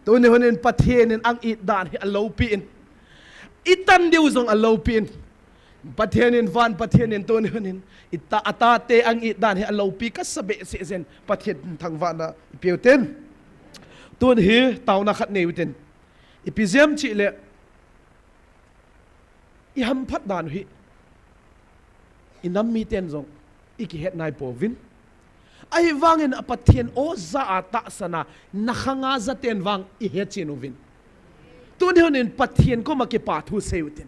Tuni hun in Pathen in ang it dan hi aloupi in, i tan diu jong aloupi in. Pathen in, van Pathen in tuni hun in i ta, a tate ang it dan hi aloupi kasa behseh jeh in Pathen thangvahna i peu tin. Tun hi taona khat nei u tin. Ipi jeh ham chih le, i hamphat dan u hi i nam miten jong i kihet nai pouvin. Ahivangin a Pathen o ja a tahsan a, na khang a ja ten vang i hechen uvin. Tuni hun in Pathen koma kipa thu sei u tin.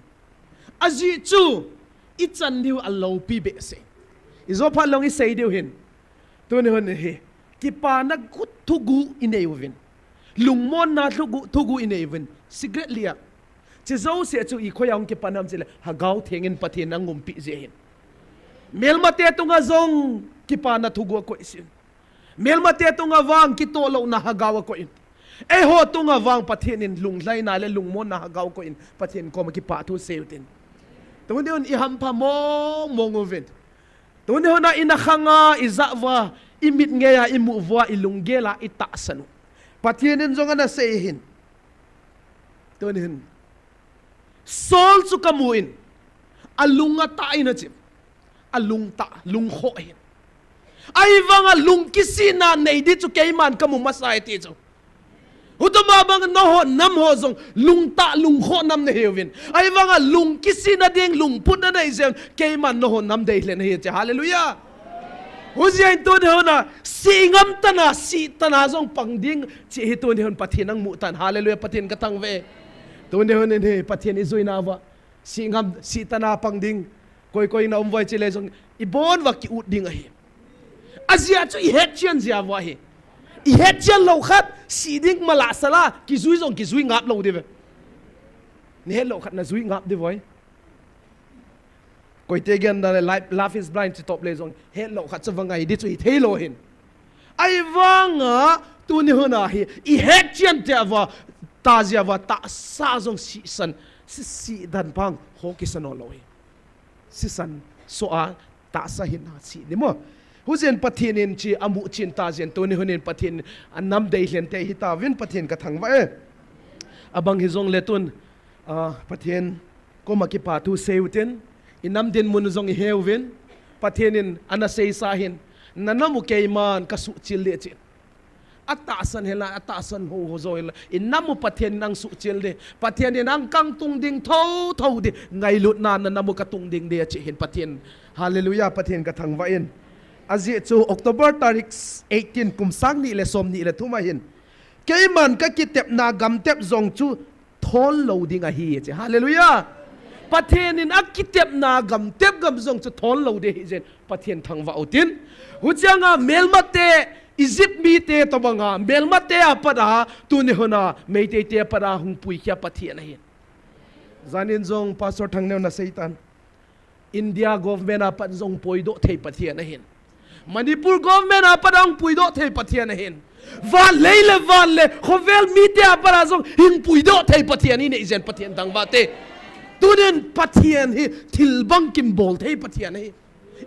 Ajeh chu, i chan diu aloupi behseh. I jo phat long i sei diu hin. Tuni hun hi, kipana thuguh i nei uvin. Lungmonna thuguh, thuguh i nei uvin. Cigarette li a. Hiche jouse chu i khoi a hung kipan ham chih le, Lhagao Theng in Pathen in ana umpi jeh ahin. Melmate tunga jong kipana thuguh akoisin. Melmate tunga vang kitoh louna Lhagao akoi in. Eiho tunga vang Pathen in lunglhaina le lungmonna Lhagao akoi in, Pathen koma kipa thu sei u tin. Tuni hun i hampha mong mong uvin. Tuni hun a i na khang a i ja uva, i mit ngei a i mu uva, i lunggel a i tahsan u. Pathen in jong ana sei hin. Tuni hun. Saul chu ka mu in, alung atah in achi. Alung tah, lung khoh ahin. Ahivang a lung kisihna nei di chu keiman ka mu masa e ti chu. Hutoma bang nangho nam ho jong lungtah lungkhoh nam nahiuvin. Ahivang a lung kisihna ding, lungput nanei jeh un keiman nangho nam deilhen ahi ti. Hallelujah. Hujeh in tuni hun a, sih ngam tana, sih tana jong pang ding, chih hi tuni hun Pathen in amu tan. Hallelujah, Pathen ka thangvah e. Tuni hun in hi Pathen i juina uva, sih ngam, sih tana pang ding. Koi koi na um uva chih le jong, i bon uva ki ut ding ahi. Ajeh chu i hetchen jeh uva ahi. I hetchen lou khat, sih ding mala sala, kijui jong kijui ngap lou diu ve. Ni het lou khat na jui ngap diu ve. Koite gen dan le, life, love is blind, chi top le jong, het lou khat chu va ngai di chu hi thei lou hin. Ahivang a, tuni hun a hi, i hetchen te uva, ta jeh uva, tahsa jong sisan, si, sih dan pang, ho kisan lou hi. Sisan, so a, tahsa hin a sih ni mo. Hujeh in Pathen in chi amu chin ta jeh in, tuni hun in Pathen a nam deilhen te hi tauvin Pathen ka thangvah e. Abang hi jong le tun, a, Pathen koma kipa thu sei u tin, i nam dinmun jong i he uvin, Pathen in ana seisa hin, na nam u keiman ka suhchil ding ahi. Atahsan hela, atahsan ho ho jo hela, i nam u Pathen in ang suhchil ding, Pathen in ang kang tung ding tho tho ding, ngailutna na nam u ka tung ding ding ahi hin Pathen. Hallelujah, Pathen ka thangvah in. Ajeh chu October tarik eighteen kum sang ni le som ni le thum a hin, keiman ka kitepna gamtep jong chu thon lou ding ahi, chi. Hallelujah. Pathen in akitepna gamtep gam jong chu thon lou ding ahi jeh in Pathen thangvah u tin. Huchianga melmate, Egypt mite tobanga, melmate apat a, tuni hun a, Meitei te apat a hung puikhia Pathen ahin. Janin jong Pastor Thangneo na seitan. India government apat jong puidoh thei Pathen ahin. Manipur government apat jong puidoh thei Pathen ahin. Van lei le van le, khovel mite apat a jong hing puidoh thei Pathen ahin, ijeh in Pathen thangvah te. Tunin Pathen hi thil bangkim bol thei Pathen ahin.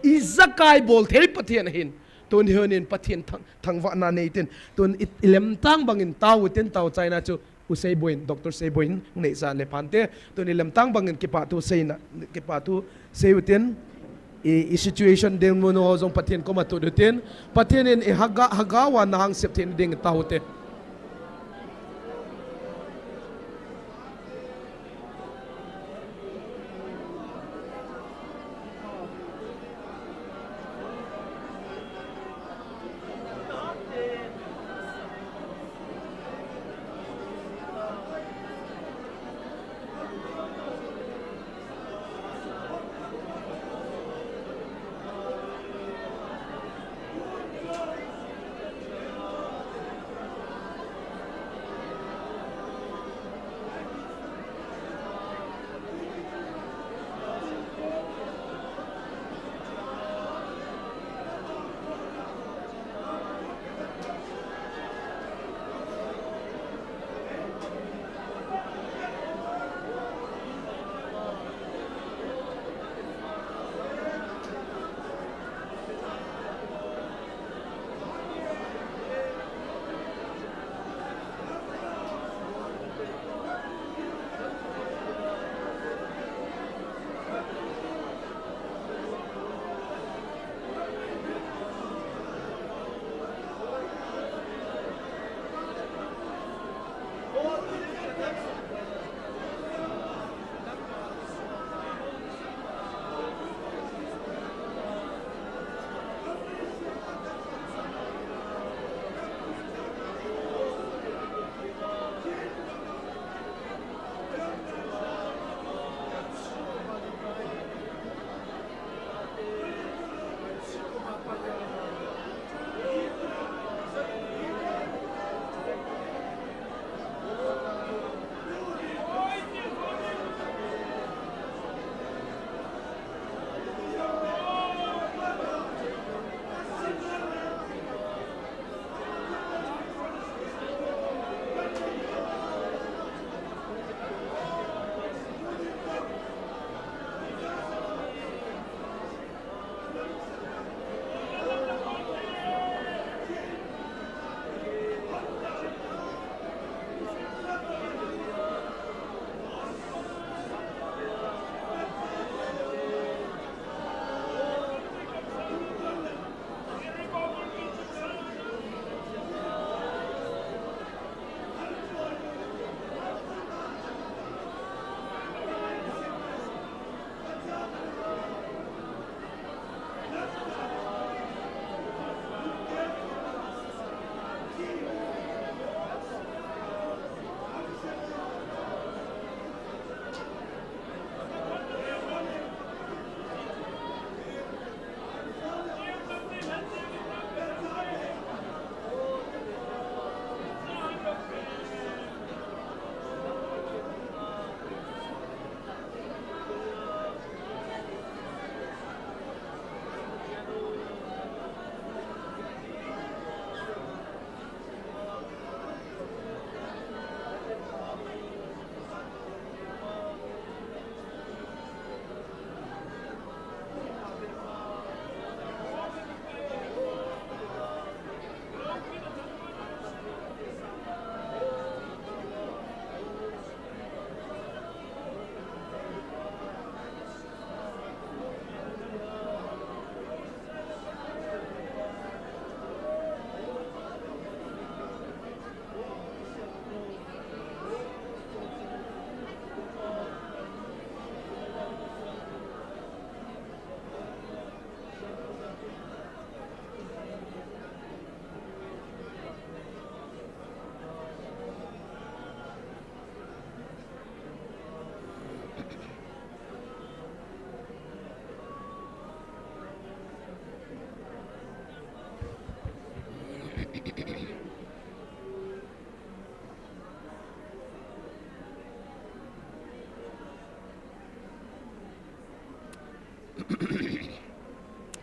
Ijakai bol thei Pathen ahin. Tuni hun in Pathen thang, thangvahna nei tin. Tun i, i lemtang bangin tao u tin tao chaina chu. U Seiboin, Doctor Seiboin, nei sa le phante, tuni lemtang bangin kipa thu seina, kipa thu sei u tin. i, i situation ding mun ho jong Pathen koma toh diu tin, Pathen in i haga, hagao a na hang sep theina ding taute.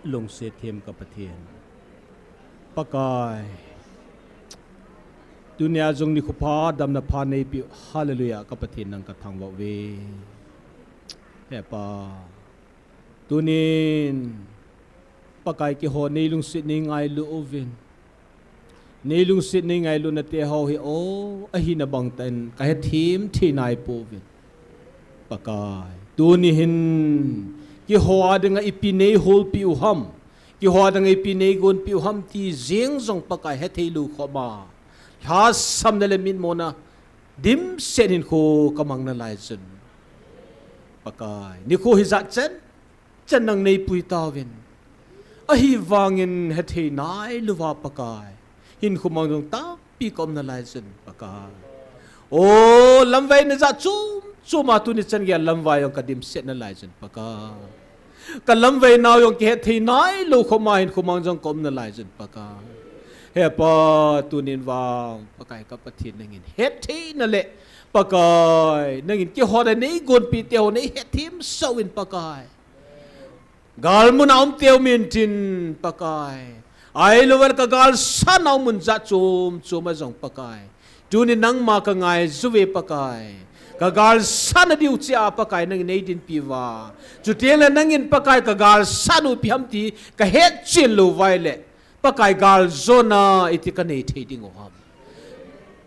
Lungset them ka Pathen. Pakai. Tunia jong nikho pha damna pha neipiu. Hallelujah, ka Pathen nang ka thangvah uve. He Pa. Tunin. Pakai keiho nei lungset nei ngailu uvin. Nei lungset nei ngailuna te ho hi o, ahina bang tah in ka hethem thei nai pouvin. Pakai, tuni hin Keiho a dinga ipi nei holpi u ham, keiho a dinga ipi nei gonpi u ham ti jeng jong Pakai hethei lou khoma, lhasamna le mitmona dimset hinkho kamang nalai chun, Pakai, nikho hijat chen chen nang neipui tauvin. Ahivangin hethei nailouva Pakai, hinkho mang jong tampi kaum nalai chun Pakai, o, lamvaina jat chom choma tuni chan geiya lamvai jong kadimset nalai chun Pakai, kalamvai nau jong kihethei nailou khoma hinkho mang jong kaum nalai chun Pakai, he Pa, tunin vang Pakai ka Pathen, nangin hetheina le Pakai, nangin keiho a nei gonpi teho nei hethem sah uvin Pakai, galmun a um teu mintin Pakai, ahilouva le kagalsatnau mun jat chom choma jong Pakai, tunin nangma kangaijouve Pakai. Kagalsatna diu cheh a Pakai nangin neidinpi uva, chutengle nangin Pakai kagalsatnau ipi ham ti kahetchen lou uva ahile, Pakai, galjona iti kanei thei dingu ham?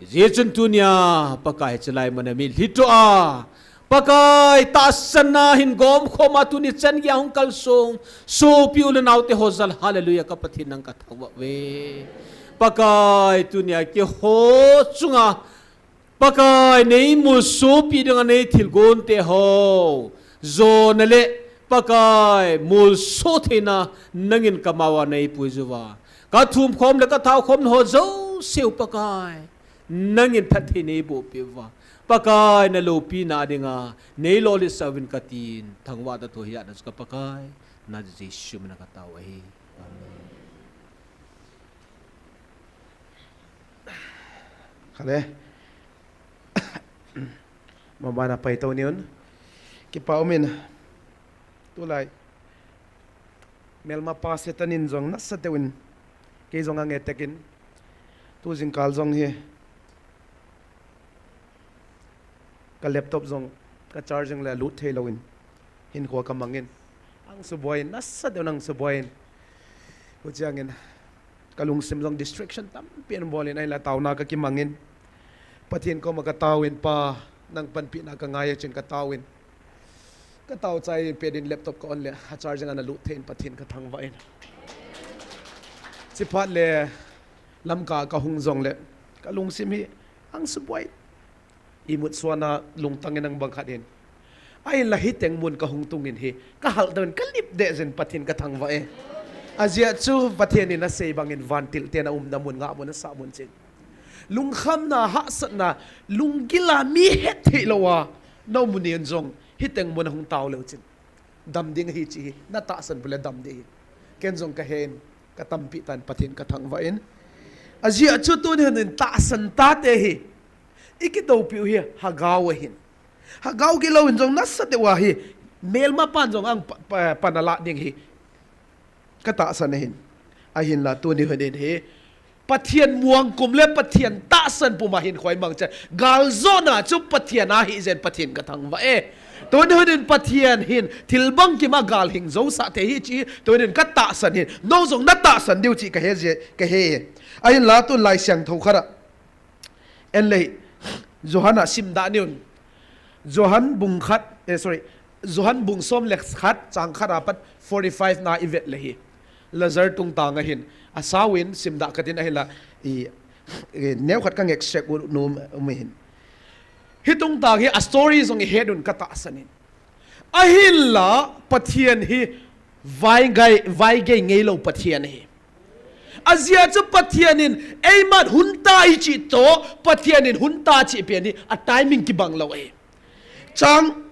Hijeh chun tunia Pakai, chulai muna mitlhi toh a Pakai, tahsanna hin gomkhoma tuni chan geiya hung kalsong sopi u le naoteho jal, hallelujah, ka Pathen nang kathangvah uve. Pakai, tunia keiho chunga Pakai, neimolsopi dinga neithilgon teho jona le Pakai, molso theina nangin kamao a neipui uva, kathum khom le kathao khomna ho jouseu Pakai, nangin phatthei neiboh peh uva, Pakai, naloupina dinga neilolhinsah uvin katin, thangvah tah thu hijat na chu ka Pakai, na Jesu mina katao ahi. Amen. Khale. Mabana paito niun. Kipa umin. Tulai melmapa Satan in jong nasatah in kei jong ange tekin, tu jingkal jong hi ka laptop jong ka charging le lut thei louvin hinkho kamangin, ang suboi in, nasatah in ang suboi in. Huchiangin kalungsim jong distraction tampi in bolin, ahinla taona kakimangin, Pathen koma kataovin, Pa, nang panpina kangai e chun kataovin, katao chai pet in laptop ka on le a charging ana lut thei in Pathen kathangvah in. Chiphat le Lamka kahung jongle kalungsim hi ang suboi. Imut suana lungtang in ang bang khat in. Ahinla hiteng mun kahung tungin hi kahal doh in kalip deh jin Pathen kathangvah e. Ajeh chu Pathen in asei bangin vantil ten aumna mun, ngahmun, asahmun chun, lungkhamna, hahsatna, lunggil a mi hetthei louva na um mun in jong hiteng mun ahung tao leu chun dam ding ahi chih hi natahsan pule dam ding ahi. Ken jong kahen, katampeh tan Pathen kathangvah in. Ajeh chu tuni hin tahsan tate hi ikitoupiu hi lhagao ahin. Lhagao gilou in jong nasatah uva hi melmapan jong ang pa, pa, pan alah ding hi katahsan ahin. Ahinla tuni hin hi Pathen muang kum le Pathen tahsan puma hinkho imang chun, galjona chu Pathen a hijeh in Pathen kathangvah e. Tuni hin Pathen hin thil bangkima galhing jousah thei ahi chih tuni hin katahsan ahin. Nang jong natahsan diu chih kahe jeh, kahe. Ahinla tun Laisiangthou khat a en le, Johan a simda niun. Johan bung khat, eh, sorry, Johan bung som le khat chang khat apat forty-five na ivet le hi, Lazar tungtang ahin, asao in simda katin, ahinla i, i, neokhat ka extract u nom um ahin. Hitungtang hi a story jong ihet un katahsan in. Ahinla Pathen hi vaigei, vaigei ngeilou Pathen ahi. Ajeh chu Pathen in eiman hunta ichih toh, Pathen in hunta chih pen hi a timing kibang lou ahi. Chang,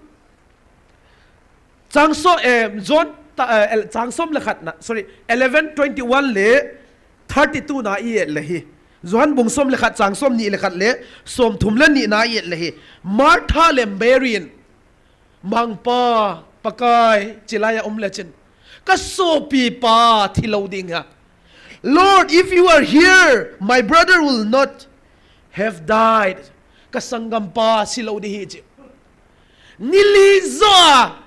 chang so, eh, John, ta, eh, el-, chang som le khat na, sorry, eleven twenty-one le thirty-two na iet le hi. Johan bung som le khat chang somni le khat le somthum le ni na iet le hi. Martha le Mary in, Mangpa, Pakai, chilai a um le chun, ka sopipa thi lou ding ahi. Lord, if you are here, my brother will not have died. Ka sanggampa si lou ding ahi chi. Ni li joh a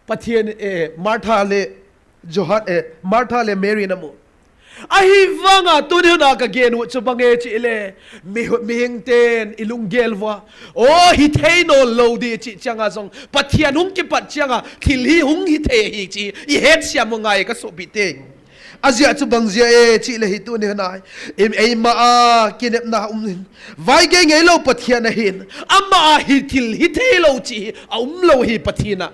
Pathen, eh, Martha le Johan, eh, Martha le Mary in amu. Ahivanga tuni huna ka gen u chu bang e chih le, mi, mihing ten i lunggel uva, o, hi thei naw lo di chih chianga zong, Pathian hung kipat chianga thil hi hung hi thei hi chih i het siam u ngai ka sopite. A zia chu bang zia e chih le hi tuni huna, im eima a kinepna um in, vai gei ngei lo Pathian ahin, ama a hi thil hi thei lo chih hi a um lo hi Pathian a.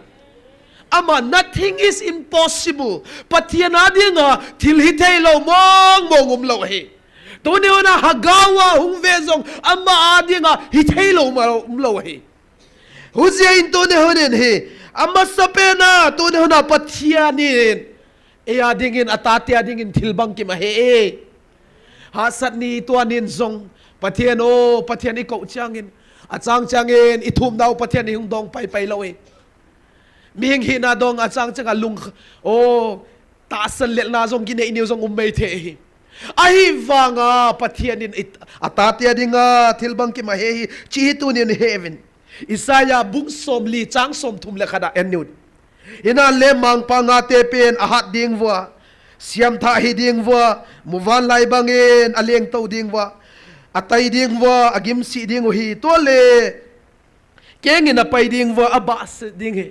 Ama, nothing is impossible. Pathian a dinga thil hi thei lo mong mong um lo hi. Tuni huna Hagau a hung ve zong ama a dinga hi thei lo ma um lo hi. Huzia in tuni hunin hi, amasa pena tuni huna Pathian in ei a dingin, a tate a dingin thil bangkim a he e. Hahsat ni tua nin zong, Pathian o, Pathian i ko chiangin, a chang chiangin i thumna u Pathian i hung dong pai pai lo e. Mihing hina dong a chang changa lung, o, tahsan lelna zong kinei niu zong um mai thei hi. Ahivanga Pathian in i, a tate a dinga thil bangkim a he hi, chih hi tunin he vin. Isaiah bung sawmli chang sawmthum le khat ah en niu. Hina le mangpa ngate pen a hat ding vua, siamthah hi ding vua, muvanlai bangin a lengto ding vua, a tai ding vua, a gimsih ding uh hi, tua le kengin a pai ding vua, a bahset ding hi.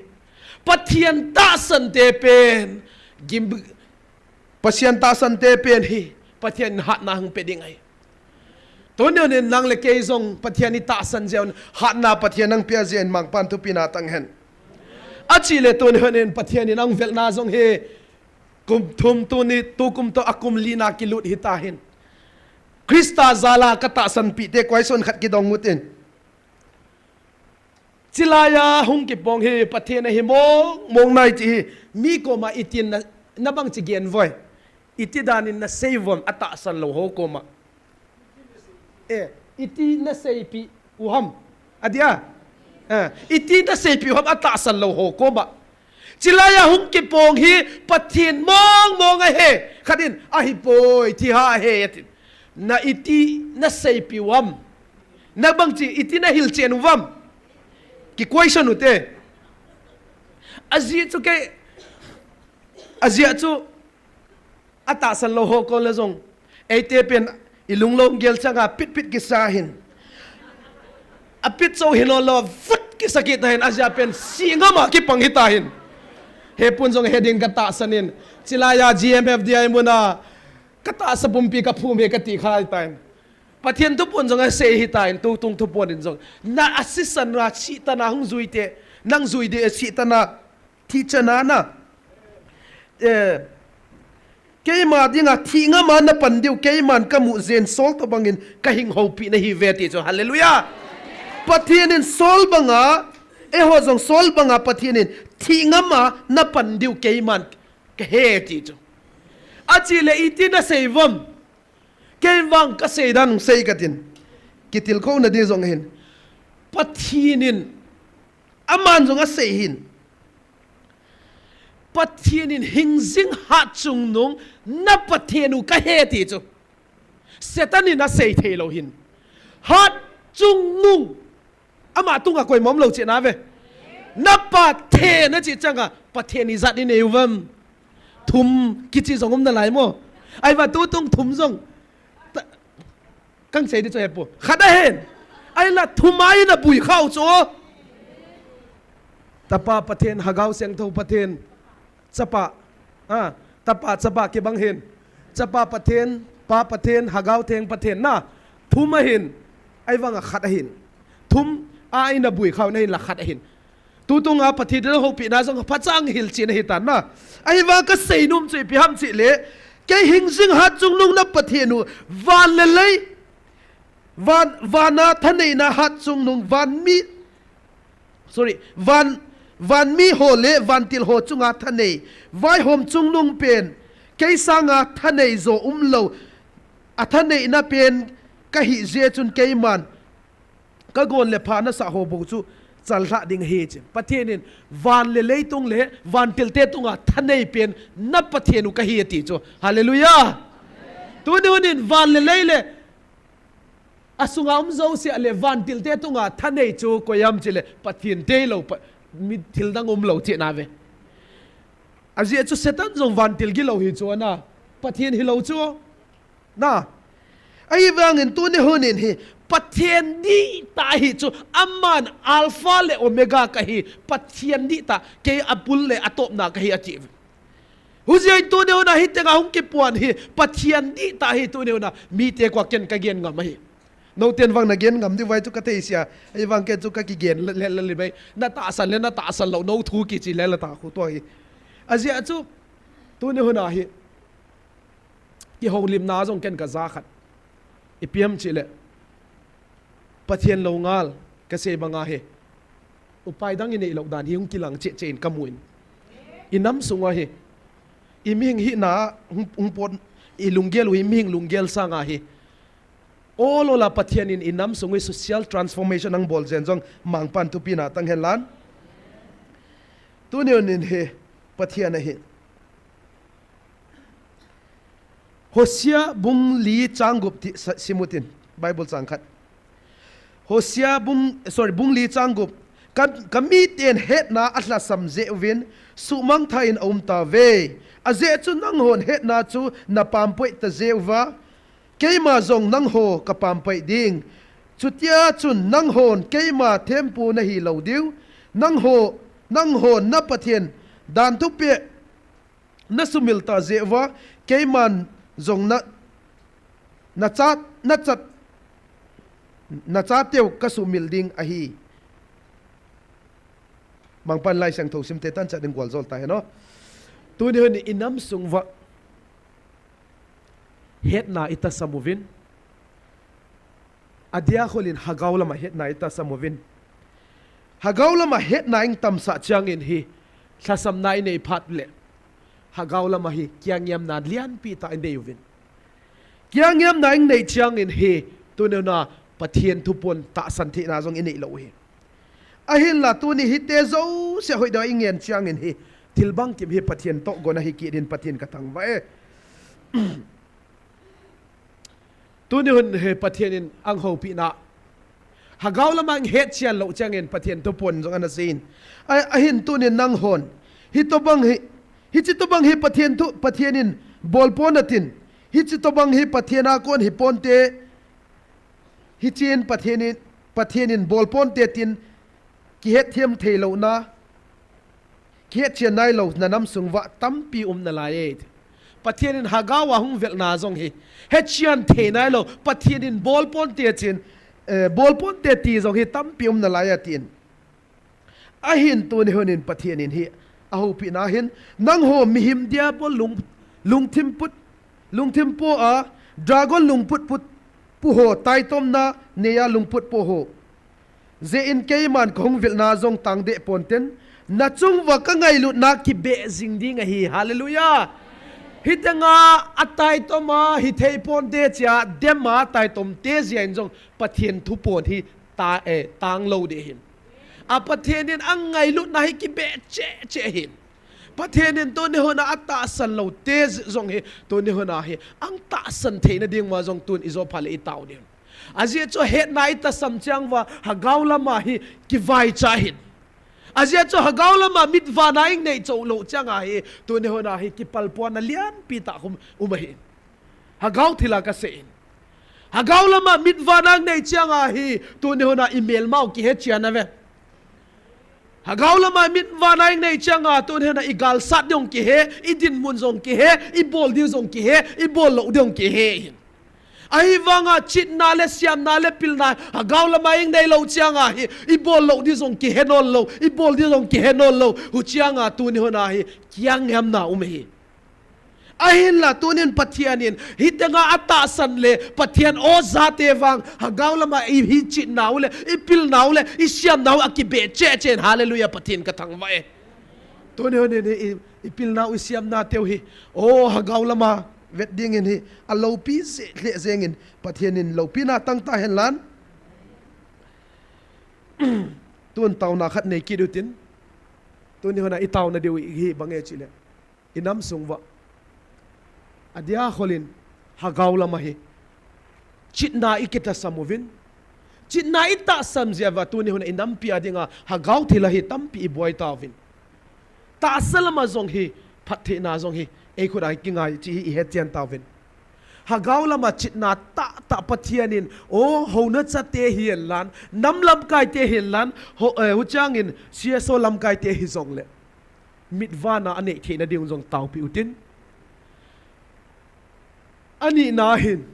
Pathian tahsante pen gim, Pathian tahsante pen hi Pathian hatna hung pe ding ahi. Tuni hunin nang le kei zong Pathian i tahsan zia un hatna Pathian nang pia zia in mangpan thupina tang hen. A chih le tuni hunin Pathian in ang velna zong hi kum thum tuni tukum to a kum lina kilut hi ta hin. Krista zala ka tahsan pite kuaison khat kidong utin. Chilai a hung kipong hi Pathian a hi mong mong nai chih hi mi koma itin na, na bang chi gen voi. Iti danin na sei vom a tahsan lo ho koma. Eh, iti na seipi u ham. A dia. Eh, iti na seipi u ham a tahsan lo ho koma. Chilai a hung kipong hi Pathian mong mong a he. Khatin a hi poi thi ha he atin. Na iti na seipi u ham. Na bang chi iti na hilchen u vam. Ki question u te. A zi chu ke, a zia chu a tahsan lo ho ko le zong. Eite pen i lunglong gel changa pit pit kisa hin. A pit cho hin lo lo vut kisa kit ta hin a zia pen si ngama kipang hi ta hin. He pun zong he ding ka tahsan in. Chilai a G M F D I muna ka tahsa pumpi ka phum he ka ti kha hi ta hin. Pathian thupon zong a sei hi ta in, tutung thupon in zong. Na a sisan na chih tana hung zui te, nang zui de a chih tana, thi chana na. Eh, keima dinga thi ngama na pan diu, keiman ka mu zen Saul to bangin ka hing hopi na hi ve ti chu. Hallelujah. Pathian in Saul banga, e ho zong Saul banga Pathian in thi ngama na pan diu keiman ka he ti chu. A chih le iti na sei vom. Kei vang ka sei dan sei ka tin. Kitilkhouna ding zong hin. Pathian in, aman zong a sei hin. Pathian in hing zing hat chungnung na Pathian u ka he ti chu. Satan in a sei thei lo hin. Hat chungnung. Ama tunga koima um lo chih na ve. Na Pathian a chih changa, Pathian i zat i nei u vam. Thum kichi zong um na lai maw. Ai va tutung thum zong. Ta, kang sei di chu he pu. Khat a hen. Ai la thum a i na bui khau chu. Tapa Pathian, Hagau Siangtho Pathian. Chapa, a, Tapa, Chapa kibang hin. Chapa Pathian, Pa Pathian, Hagau Theng Pathian na. Thum a hin, ai vang a khat a hin. Thum a i na bui khau na hin la khat a hin. Tutung a Pathian na hopi na zong pha chang hilchen a hi ta na. Ai vang ka sei num chu ipi ham chih le. Kei hing zing hat chungnung na Pathian u van le lei. Van, vana thaneina hat chungnung van mi, sorry, van, van mi ho le vantil ho chunga thanei, vaihom chungnung pen, kei sanga thanei zo um lo, a thaneina pen ka hi zia chun keiman, ka gon le pha na sa ho bo chu, chal hlah ding hi chi. Pathian in van le leitung le vantil te tunga thanei pen na Pathian u ka hi a ti chu. Hallelujah. Tuni hunin van le lei le, a sunga um zo sia le vantil te tunga thanei chu koiam chi le Pathian te lo pa, mi thil dang um lo chi na ve. A zia chu Satan zong vantil gi lo hi chu ana. Pathian hi lo chu. Na, ahivangin tuni hun in hi, Pathen dihtah hi chu, aman Alpha le Omega kahi, Pathen dihtah, kei abul le atopna kahi ati. Hujeh in tuni hun a hitenga hung kipuan hi, Pathen dihtah hi tuni hun a, mite koma ken kagen ngam ahi. Noten vang nagen ngam diu vai chu kathei sia, ahivang ken chu kakigen le, le, le, le mai, natahsan le natahsan lou, nou thu kichi le le ta khu tua hi. Ajeh chu, tuni hun a hi, kihoulimna jong ken kaja khat. Ipi ham chile, Pathen lou ngal, kasei banga hi, upai dang inei lou dan hi hung kilang cheh cheh in kamun. Inam sunga hi, imihing hina, hung, hung pot, ilunggel u imihing lunggel sanga hi, ol ol a Pathen in inam sung u hi social transformation ahung bol jeng jong Mangpan thupina tang hen lang. Tuni hun in hi, Pathen ahi. Hosea bung li chang gup ti sa-, sim utin, Bible chang khat. Hosea bung, sorry, bung li chang gup. Ka, kamiten hetna alhasam jeh uvin, suhmangthah in aum tauve. Ajeh chu nanghon hetna chu napampoih ta jeh uva, keima jong nangho kapampoih ding. Chutia chun nanghon keima thempu nahi lou diu. Nangho, nanghon na Pathen dan thupeh nasumil ta jeh uva, keiman jong na, nacha, nachat, nachateu kasumil ding ahi. Mangpan Laisiangthou simte tanchat ding gualjol ta hen o. Tuni hun in inam sung uva hetna itasam uvin. Adia khol in hagao lama hetna itasam uvin. Hagao lama hetna itamsah changin hi, lhasamna inei phat le, hagao lama hi kiangiamna lianpi tah inei uvin. Kiangiamna inei changin hi, tuni hun a Pathen thupon tahsan theina jong inei lou hi. Ahinla tuni hite jouse hoidoh a ingen changin hi, thil bangkim hi Pathen toh gonna hi kit in Pathen kathangvah e. Tuni hun hi Pathen in ahung houpina, hagao lama ihet chen lou changin Pathen thupon jong ana seiyin. A, ahin tuni nanghon, hitobang hi, hiche tobang hi Pathen thu, Pathen in bolpon atin, hiche tobang hi Pathen a kon hiponte, hichen Pathen in, Pathen in bolponte tin, kihetthem theilouna, kihetchen nailouna nam sung uva tampi um nalai e. Pathen in hagao a hung velna jong hi, hetchen thei nailou, Pathen in bolponte chen, eh, bolponte ti jong hi tampi um nalai atin. Ahin tuni hun in Pathen in hi ahoupina hin, nangho mihem diabol lung, lungthim put, lungthim po a, dragon lungput put pu ho, taitomna neiya lungput po ho. Jeh in keiman kahung vilna jong tangdeh ponten, nachung uva kangailutna kibeh jing ding ahi. Hallelujah. Hiteng a ataitom a hithei ponte chia, dem a taitomte jeh in jong Pathen thupon hi ta, eh, tanglou ding ahin. A Pathen in angailutna hi kibeh cheh cheh ahin. Pathen in tuni hun a atahsan loute jong hi, tuni hun a hi, ahung tahsan theina ding uva jong tun ijo phat le itao ding. Ajeh chu hetna itasam chang uva, hagao lama hi kivaicha ahin. Ajeh chu hagao lama mitvana inei chou lou chang a hi, tuni hun a hi kipalpona lianpi tah um, um ahin. Hagao thil a kasei in. Hagao lama mitvana inei chang a hi, tuni hun a imelmau kihe chen ave. Hagao lama mitvana inei chang a, tuni hun a igalsat ding kihe, idinmun jong kihe, ibol ding jong kihe, ibol lou ding kihe. Ahivanga chitna le siamna le pilna, hagao lama inei lou chang a hi, ibol lou ding jong kihe nailou, ibol ding jong kihe nailou, huchang a tuni hun a hi, kiangiamna um ahi. Ahinla tunin Pathen in, hiteng a atahsan le, Pathen o jate vang, hagao lama ihi chitnau le, ipilnau le, isiamnau akibeh cheh cheh in, hallelujah, Pathen kathangvah e. Tuni hun in hi, i, ipilnau isiamna teu hi, o hagao lama vet ding in hi, aloupi jeh le jeng in, Pathen in loupina tang tahen lang. Tun taona khat nei kit utin, tuni hun a itaona diu hi bang e chile. Inam sung uva. Adia khol in hagao lama hi. Chitna ikitasam uvin. Chitna itahsan jeh uva tuni hun a inampi a dinga hagao thil a hi tampi ibuai tauvin. Tahsa lama jong hi, phattheina jong hi, eikhut a kingai chi hi ihet chen tauvin. Hagao lama chitna tahtah Pathian in, o, houna chate hi henlang, nam lamkaite hi henlang, ho, eh, huchiangin C S O lamkaite hijongle, mitvana anei theina ding jong taopeh utin. Anina hin,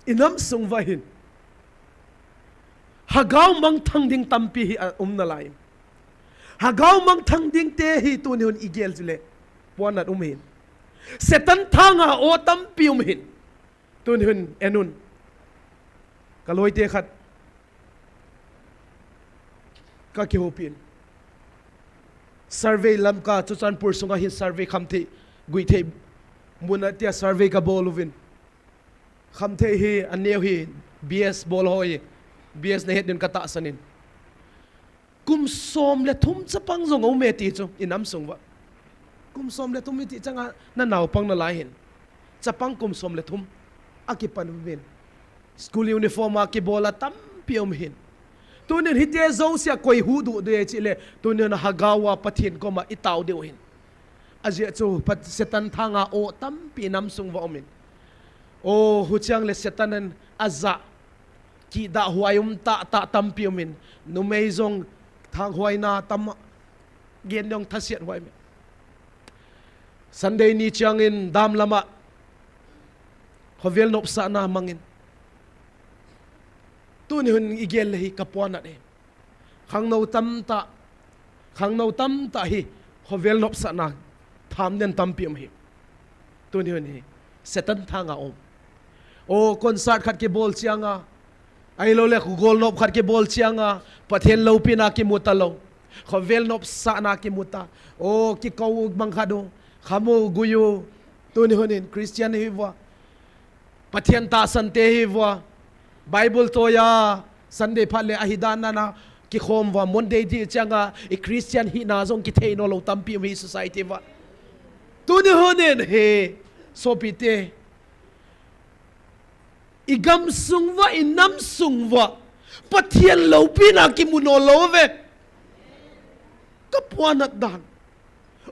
inam sung uva hin, hagao mangthang ding tampi hi aum nalai. Hagao mangthang dingte hi tuni hun igel jile, puanat um hin. Satan thanga o tampi um hin. Tuni hun en un. Kaloite khat kakihoupi in. Survey Lamka, Churachandpur sunga hin survey khamthei, guithei muna tia survey kabol uvin. Khamthei hi, aneo hi, B S bol ho hi, B S nahet din katahsan in. Kum som le thum chapang jong aume ti chu, inam sung uva. Kum som le thum iti changa, nanaopang nalai hin. Chapang kum som le thum, akipan uvin. School uniform a kibol a tampi um hin. Tunin hiti jousea koi huhdoh ding chule, tunin hagao a Pathen koma itao diu hin. Ajeh chu Pat-, Satan thanga o tampi inam sung uva um in. O, huchiang le Satan in aja, kidah huai um tahtah tampi um in. Numei jong thanghuaina tam, gen jong thasiat huai um in. Sunday ni chiangin dam lama khovel nopsahna mangin. Tuni hun igel le hi kapuanat e. Khangnou tamtah, khangnou tamtah hi khovel nopsahna tham den tampi um hi. Tuni hun hi Satan thanga um. O, concert khat kibol chianga, ahilouleh golnop khat kibol chianga, Pathen loupina kimu talou. Khovel nopsahna kimu ta. O, kikou mang khat u, khamu gui u. Tuni hun in Christian hi uva, Pathen tahsante hi uva, Bible toiya, Sunday phat le ahi dan nana kikhom uva, Monday ti chianga i Christian hina jong kithei nailou tampi um hi society uva. Tuni hun in hi, sopite, igam sung uva, inam sung uva, Pathen loupina kimu nailou ve. Kapuanat dan.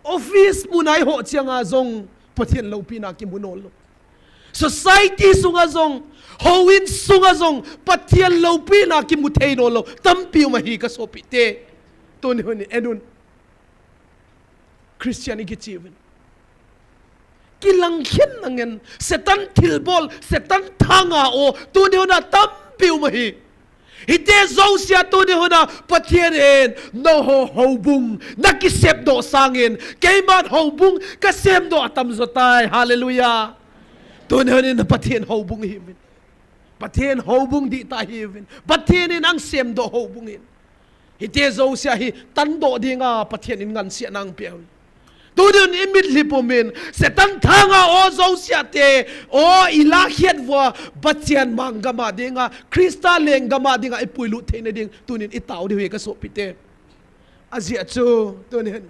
Office muna iho chianga jong Pathen loupina kimu nailou. Society sunga jong, houin sunga jong, Pathen loupina kimu thei nailou tampi um ahi kasopite. Tuni hun in en un. Christian ikichi uvin. Kilang khen nangen, Satan thilbol, Satan thanga o, tuni hun a tampi um ahi. Hiti jousea tuni hun a Pathen in, nangho houbung nakisepdoh sangin, keiman houbung kasemdoh atamjo tai. Hallelujah. Tuni hun in Pathen houbung ihiuvin. Pathen houbung dihtah ihiuvin. Pathen in asemdoh houbung in. Hiti jousea hi tandoh dinga Pathen in ngansena angpeh u. Tunin imitlhi pumin, Satan thanga o jousea te, o ilakhet uva, Pathen mang gam a dinga, Christa lenggam a dinga ipuilut theina ding, tunin itao diu ahi kasopite. Ajeh chu, tunin,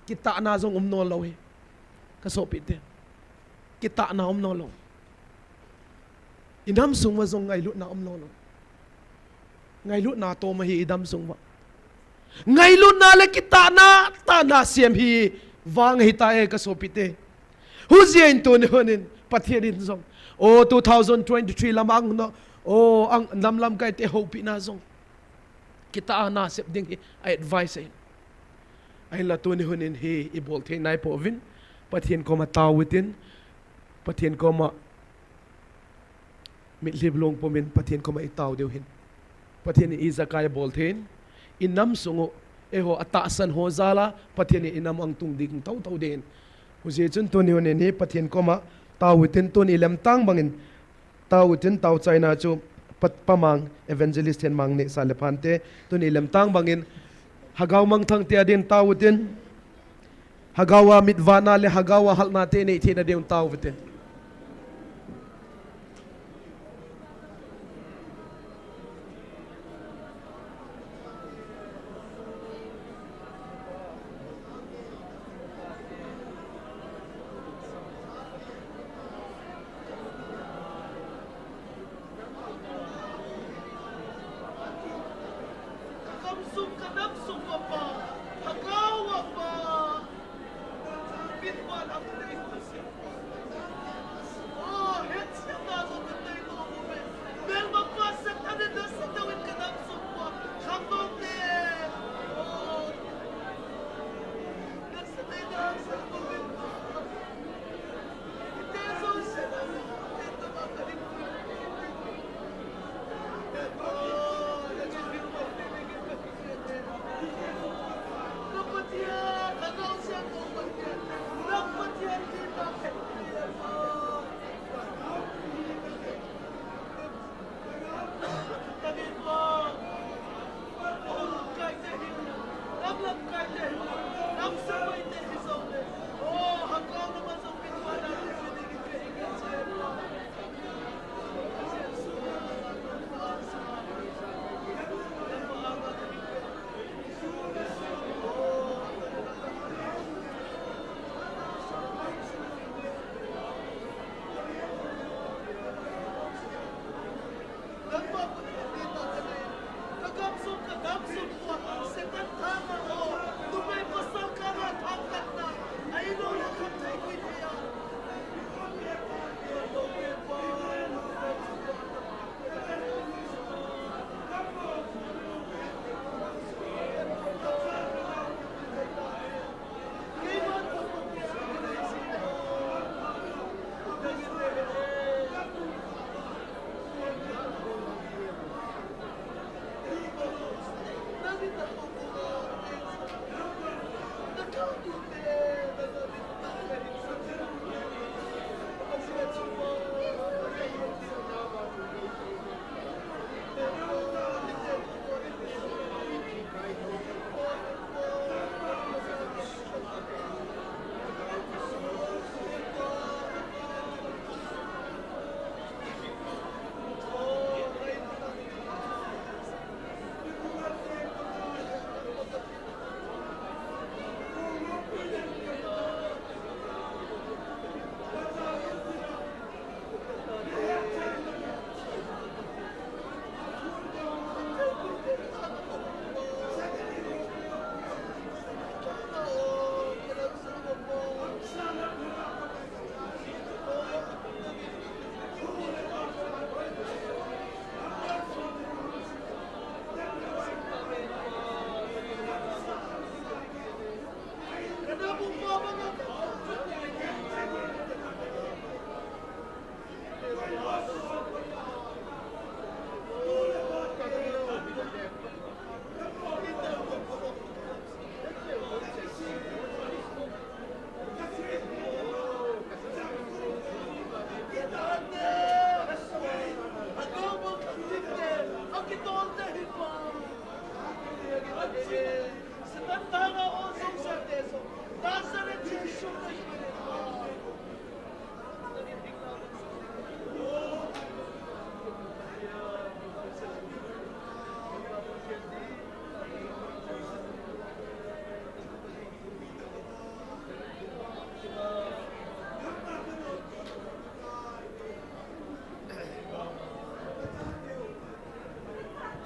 kitahna jong um nailou ahi, kasopite. Kitahna um nailou. Inam sung uva jong ngailutna um nailou. Ngailutna toh ahi idam sung uva. Ngailutna le kitahna, tahna sem hi vang ahitai kasopite. Hijeh in tuni hun in Pathen in jong, o two thousand twenty-three lam ang no, o ang nam lamkaite houpina jong, kitahna sep ding hi a advice ahi. Ahinla tuni hun in hi ibol thei naipouvin, Pathen koma tao utin, Pathen koma mitlhi lungpumin Pathen koma itao diu ahin. Pathen in ijakai abol thei in, inam sung u, eiho atahsan ho jal a, Pathen in inam angtung ding thouthou ding ahin. Hijeh chun tuni hun in hi Pathen koma tao utin, tuni ilemtang bangin tao utin, taochaina chu Pa, Pa Mang, Evangelist Henmang Nehsah le Phante, tuni ilemtang bangin Hagao mangthang te adin tao utin, Hagao a mitvana le Hagao a halna te nei theina ding tao utin.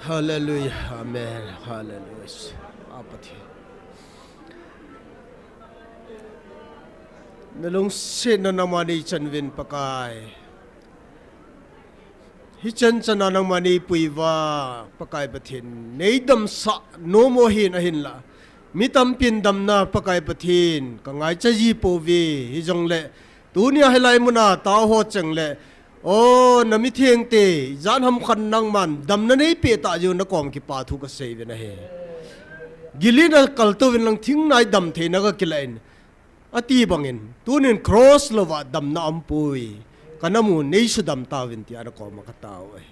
Hallelujah. Amen. Hallelujah. A Pathen. Nalungsetna nangma neichan uvin Pakai. Hichan chana nangma neipui uva Pakai Pathen. Neidamsah nom u ahin ahinla. Mi tampin damna Pakai Pathen. Ka ngaicha ji pouve. Hijongle. Tunia hilai muna tao ho cheng le. O, na mithengte, jan ham khat nangman, damna neipeh tah jeh u nakom kipa thu kasei uvin ahi. Gilina kaltou vin lang thingnai damtheina kakilah in. Ati bangin, tunin cross louva damna aumpoi. Ka nam u neisudam tauvin tia nakoma katao ahi.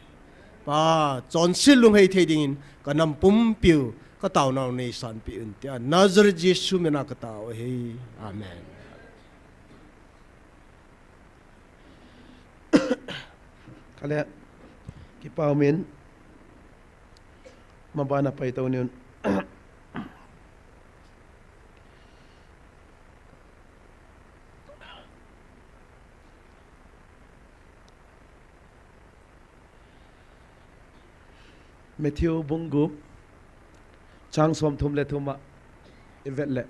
Pa, chonset lunghei thei dingin, ka nam pumpiu, kataonau neisanpeh un tia. Nazareth Jesu mina katao ahi. Amen. Kale, kipa umin, mabana paitou niun. Matthew bung gup, chang somthum le thum a, ivet le.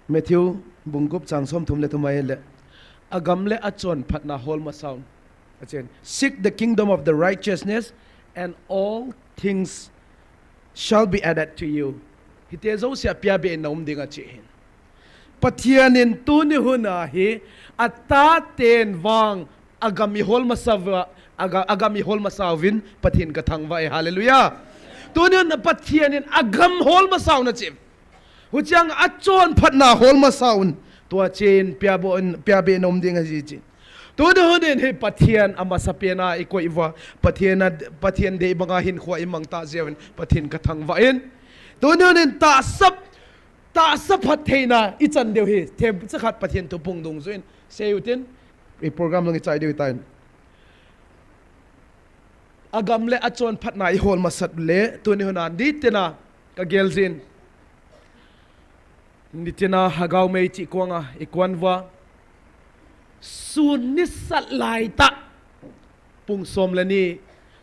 Matthew bung gup chang somthum le thum a ivet le. Agam le achonphatna hol masa un. Achen, seek the kingdom of the righteousness and all things shall be added to you. Hiti jouse apia be in naum ding achi hin. Pathen in tuni hun a hi, ataten vang, agam ihol masa uva, aga-, agam ihol masa uvin, Pathen kathangvah e, hallelujah. Tuni hun a Pathen in agam hol masa un achi. Huchiang achonphatna hol masa un. Tua chen pia bo in, pia be in naum ding ahi chi. Tuni hun in hi Pathen amasapen a ikoi uva, Pathen a, Pathen dei banga hinkho imang tah jeh uvin, Pathen kathangvah in. Tuni hun in tahsa, tahsa phattheina ichan diu hi, themcha khat Pathen thu phongdoh jin, sei utin, i program lang ichai diu hitan. Agam le achonphatna ihol masat le, tuni hun a nitina kagel jin. Nitina Hagao Mei chih kong a, ikuan uva. Sun nisat laitah. Pung som le ni,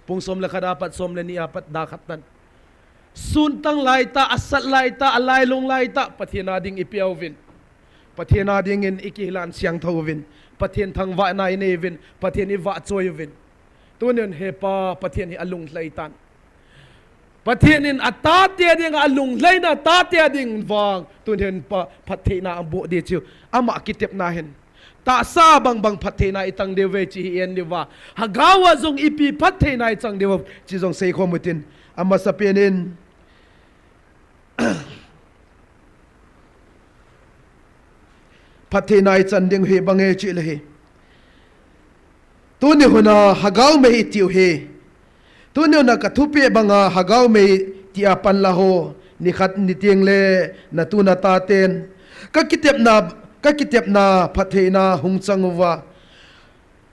pung som le khat apat, som le ni apat, dak khat tan. Sun tang laitah, asat laitah, alailung laitah, Pathen a ding ipia uvin. Pathen a dingin ikihilan siangthou uvin. Pathen thangvahna inei uvin. Pathen ivahchoi uvin. Tuni hin he Pa, Pathen hi alunglhai tan. Pathen in atate a dinga alunglhaina, tate a ding vang, tuni hin Pa, phattheina aboh ding chu, ama kitepna hin. Tahsa bangbang phattheina itang diu ve chi hi en diu va. Hagao a jong ipi phattheina ichang diu chi jong seikhom utin. Amasapen in, phattheina ichan ding hi bang e chi le hi. Tuni hun a Hagao Mei itiu hi. Tuni hun a kathupeh banga Hagao Mei tia panla ho. Nikhat niteng le natu nataten. Kakitepna, kakitepna phattheina hung chang uva.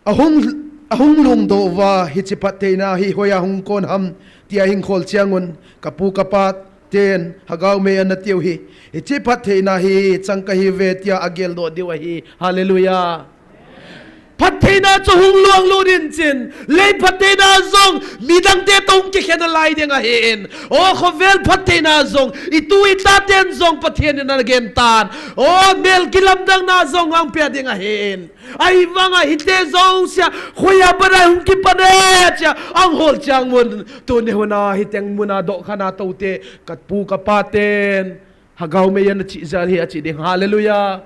Ahung, ahung lungdoh uva, hiche phattheina hi hoiya hung kon ham, tia hung khol chiang un, kapu kapa ten, Hagao Mei ana tiu hi, hiche phattheina hi chang kahi ve, tia ageldoh diu ahi. Hallelujah. Phattheina chu hung luang lut in chin, lei phattheina jong, midang te toh kikhen nalai ding ahin. O khovel phattheina jong, itu itaten jong Pathen in ana gen tan. O mel kilamdang na jong hung pia ding ahin. Ahivanga hite jouse a, hoiya bana hung kipan e, chia, ahung hol chiang un, tuni hun a, hiteng mun a, dohkhan a toute, kapu kapa ten, Hagao Mei ana chi jal hi achi ding, hallelujah.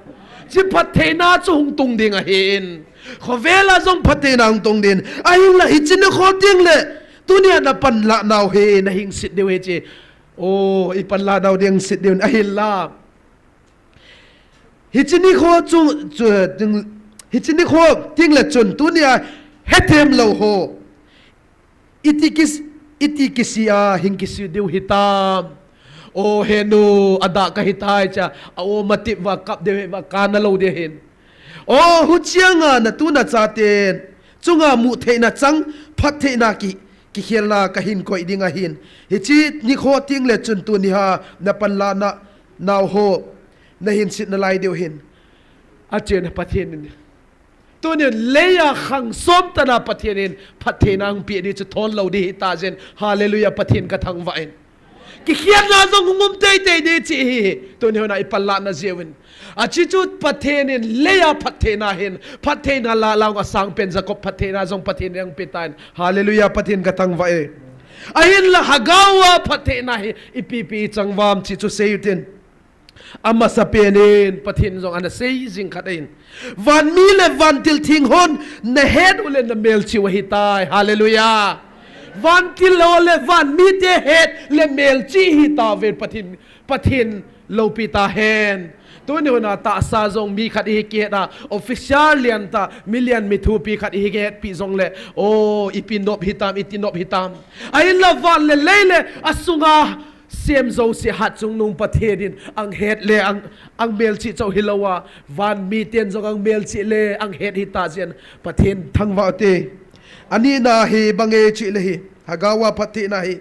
Chi phattheina chu hung tung ding ahin. Khovel a jong phattheina hung tung ding. Ahinla hiche nikho teng le, tunia napanlah nau hi, nahing sit diu hi chi. O, ipanlah nau ding sit diu, ahinla. Hiche nikho chu, chu, ting, hiche nikho teng le chun tunia hethem lou ho. Iti kis-, iti kisih a hing kisih diu hitam. O henu, adah kahi tai chia, a-o matip uva kap diu hi uva kana lou ding ahin. O huchiang a natu nachaten, chunga mutheina chang, phattheina ki, kikhelna kahin koi ding ahin. Hiche nikho teng le chun tunia napanlah na, nau ho. Nahin sit nalai diu ahin. Achen Pathen in. Tunin leiya khang som tana Pathen in phattheina hung pe di chu thon lou di hita jin. Hallelujah, Pathen ka thangvah in. Kikhiatna jong hung um teitei di chi hi. Tuni huna i panlahna jeh uvin. Achi chu Pathen in leiya phattheina hin, phattheina lah lah a sangpen Jacob phattheina jong Pathen in hung pe tan. Hallelujah, Pathen ka thangvah e. Ahinla Hagar a phattheina hi ipi ipi chang uvam chi chu sei utin. Amasapen in Pathen jong ana sei jing khat ahin. Vanmi le vantil theng hon na het u le na melchih u ahitai. Hallelujah. Vantil ho le vanmite het le melchih hitauve Pathen, Pathen loupi tahen. Tuni huna tahsa jong mi khat ihi kihet a, officer lian tah, mi lian mi thupi khat ihi kihetpi jongle, o, ipi nop hitam, iti nop hitam. Ahinla van le lei le asunga sem jouse hatchungnung Pathen in ang het le ang, ang melchih chauh hilou a, vanmiten jong ang melchih le ang het hita jin Pathen thangvah u hite. Anina hi bang e chih le hi, Hagar a phattheina hi.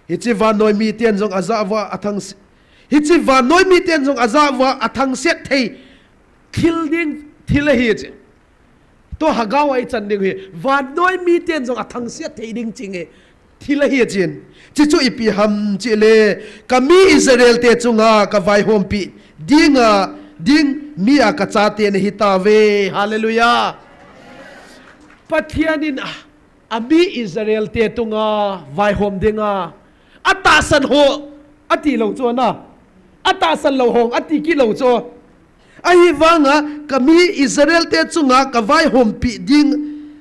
Hiche vannoi miten jong ajah uva athang se-, hiche vannoi miten jong ajah uva athangset thei thil ding thil ahi chi. Tua Hagar a ichan ding hi, vannoi miten jong athangset thei ding chi nge thil ahi chin. Chi chu ipi ham chih le, ka mi Israel te chunga ka vaihompi dinga, ding mi a ka chate na hitauve. Hallelujah. Pathen in a, ami Israel te tunga vaihom dinga atahsan ho ati lou chu ana, atahsan lou hong ati kit lou chu. Ahivanga ka mi Israel te chunga ka vaihompi ding,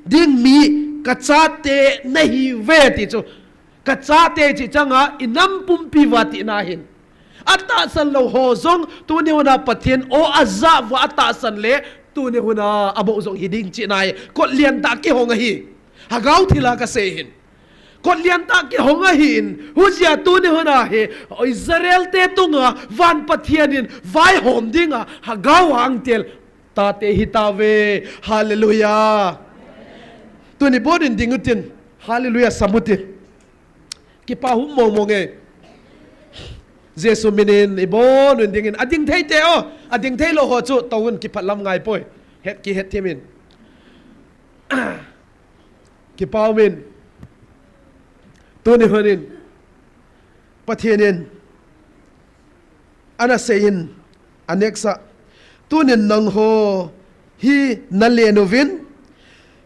ding mi ka chate na hiuve ti chu. Ka chate chi changa i nam pumpi uva tina hin. Atahsan lou ho jong tuni huna Pathen o ajah uva atahsan le tuni huna abou jong hi ding chihna hi. Kot lian tah kihong ahi. Hagar thila kasei hin. Kot lian tah kihong ahin. Hujia tuni huna hi Israel te tunga van Pathen in vaihom dinga Hagar a angtel tate hitauve. Hallelujah. Tuni bonin ding utin. Hallelujah, sam utin. Kipa hum mong mong e. Jesu minin ibon un dingin. Ading thei te o. Ading thei lou ho chu touvin kipah lam ngai poi. Het kihet thimin. Kipa umin. Tuni hunin. Pathen in. Ana seiyin. A next a, tunin nangho hi nalen uvin,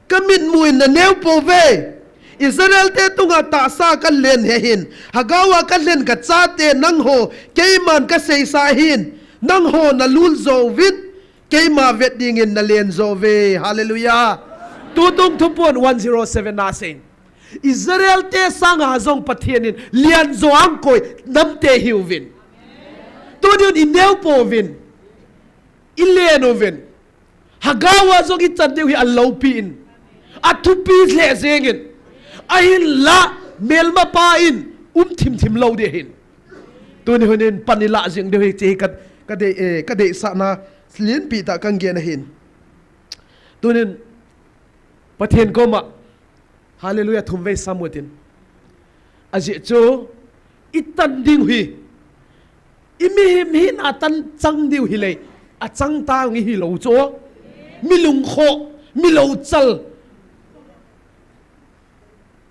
ka mitmu in naneo pouve. Israel te tunga tahsa kalen he hin, Hagar a kalen ka chate nangho, keiman kaseisa hin, nangho nalul jouvin, keima vet dingin nalen jouve. Hallelujah. Tutung thupon one zero seven na seiyin. Israel te sanga jong Pathen in lian jo angkoi namte hiuvin. Tunin ineo pouvin. Ilen uvin. Hagar a jong ichan diu hi aloupi in. Athupi lheh jengin. Ahinla melmapa in um thim thim lou ding ahin. Tuni hunin pan ilah jeng diu hi chi ka, ka dei, eh, ka deisahna lenpi tah kangeh ahin. Tunin Pathen koma Hallelujah, thum vei sam utin. Ajeh chu, i tan ding hi. I mihem hina tan chang diu hileh. Achang tang ihi lou chu. Mi lungkhoh, mi louchal.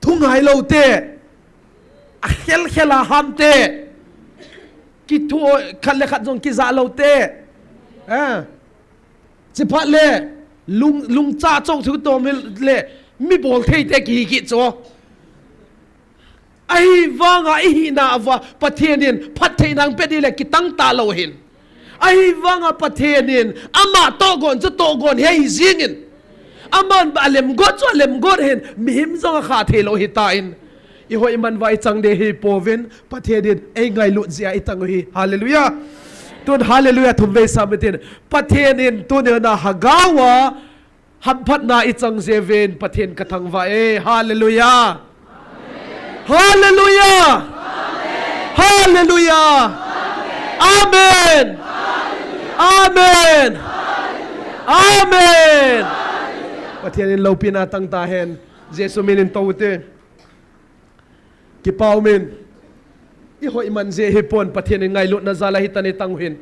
Thu ngai lou te. Akhel khel a ham te. Kithu khat le khat jong kija lou te. Eh. Chiphat le, lung, lungcha chong thu tom le, mi bol thei te kihi kit chu. Ahivanga ihina uva, Pathen in, phattheina pe ding le kitang talou hin. Ahivanga Pathen in, ama tohgon chu tohgon hi ahi jingin. Aman alem got chu alem got hin, mihem jong akha thei lou hitan. Ihoiman uva ichang ding hi pouvin, Pathen in eingailut jeh a ichang u hi. Hallelujah. Tun hallelujah thum vei sam utin. Pathen in tuni hina Hagar a hamphatna ichang jeh uvin Pathen kathangvah e. Hallelujah. Hallelujah. Hallelujah. Amen. Amen. Amen. Pathen in loupina tang tahen. Jesu minin tou te. Kipa umin. Ihoi man jeh hipon, Pathen in ngailutna jal a hitia itang u hin.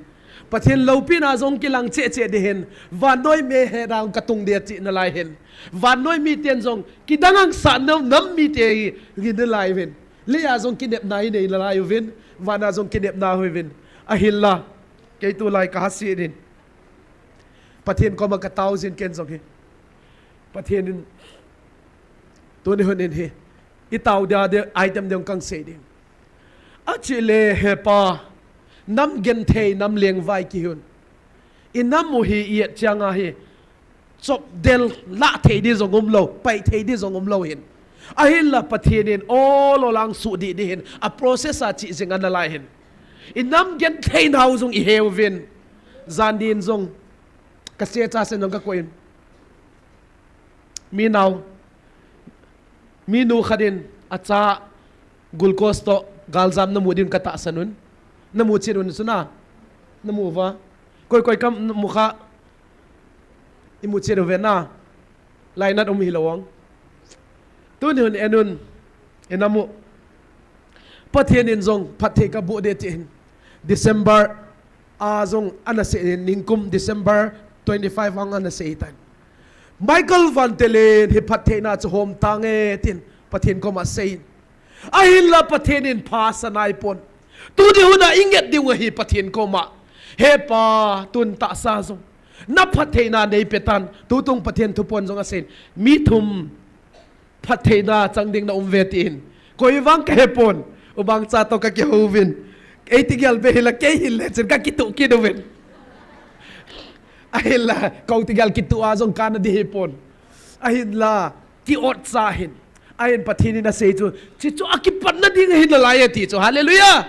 Pathen loupina jong kilang cheh cheh ding hin. Vannoi mi he dang katung ding ati nalai hin. Vannoi miten jong kidang angsah nam, nam mite hi, hi nalai uvin. Leiya jong kinepna hi nei nalai uvin. Vana jong kinepna hi uvin. Ahinla. Kei tulai kahahsa in. Pathen koma katao jin ken jong hi. Pathen in tuni hun in hi, itao dia dia item ding kahin sei ding. Achile hepa, nam genthei, nam lengvai kihun. Inam u hi i-et chiang a hi, chop del lah thei ding jong umlou, pai thei ding jong umlou hin. Ahinla Pathen in ol ol a suhdih ding hin, a process a cheh jing analai hin. Inam genthei nau jong ihe uvin. Jan din jong, kasecha sen jong kakou in. Mi nau, minu khat in acha glucose toh galjam namu din katahsan un. Namu chet un suna. Namu uva. Koi koi kamu kha. Imu chet uve na. Lainat um hilou vang. Tuni hun en un. Inam u. Pathen in jong phatthei kaboh ding tin. December a jong ana sei in, ningkum December twenty-five a ana sei tan. Michael Van Telen hi phattheina chu hom tange tin Pathen koma asei in. Ahinla Pathen in phasah naipon. Tuni hun a inget ding u ahi Pathen koma. Hepa, tun tahsa jong. Na phattheina neipe tan, tutung Pathen thupon jong asei in. Mi thum. Phattheina chang ding na um uve tin. Koi vang kahepon. Umang cha toh kakihou uvin. Eiti gel be hila kei hile chun kakituh kit uvin. Ahinla, koi ti gel kituh a jong kana ding hipon. Ahinla, ki-ot cha hin. Ahin Pathen in asei chu. Chuchu akipatna ding ahi nalai ati chu. Hallelujah.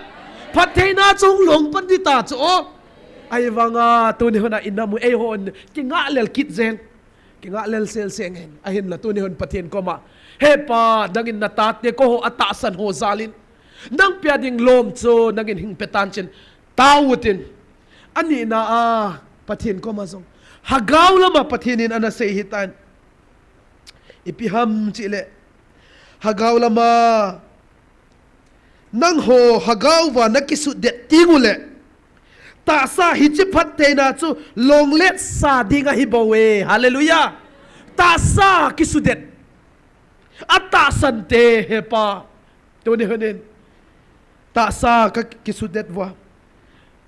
Phattheina chu hung long pan ding ta chu. Ahivanga, tuni hun a inam u eihon. Kingah lel kit jeng. Kingah lel sel seng hin. Ahinla tuni hun Pathen koma. Hepa, nangin natate koi ho atahsan ho jal in. Nang pia ding lom chu, nangin hin pe tan tin. Tao utin. Anina a, Pathen koma jong. Hagao lama Pathen in ana sei hitan. Ipi ham chile. Hagao lama. Nangho hagao uva nakisutdet teng ule. Tahsa hiche phattheina chu longlet sa ding ahi bou e. Hallelujah. Tahsa kisutdet. Atahsan te hepa. Tuni hun in. Tahsa kakisutdet uva.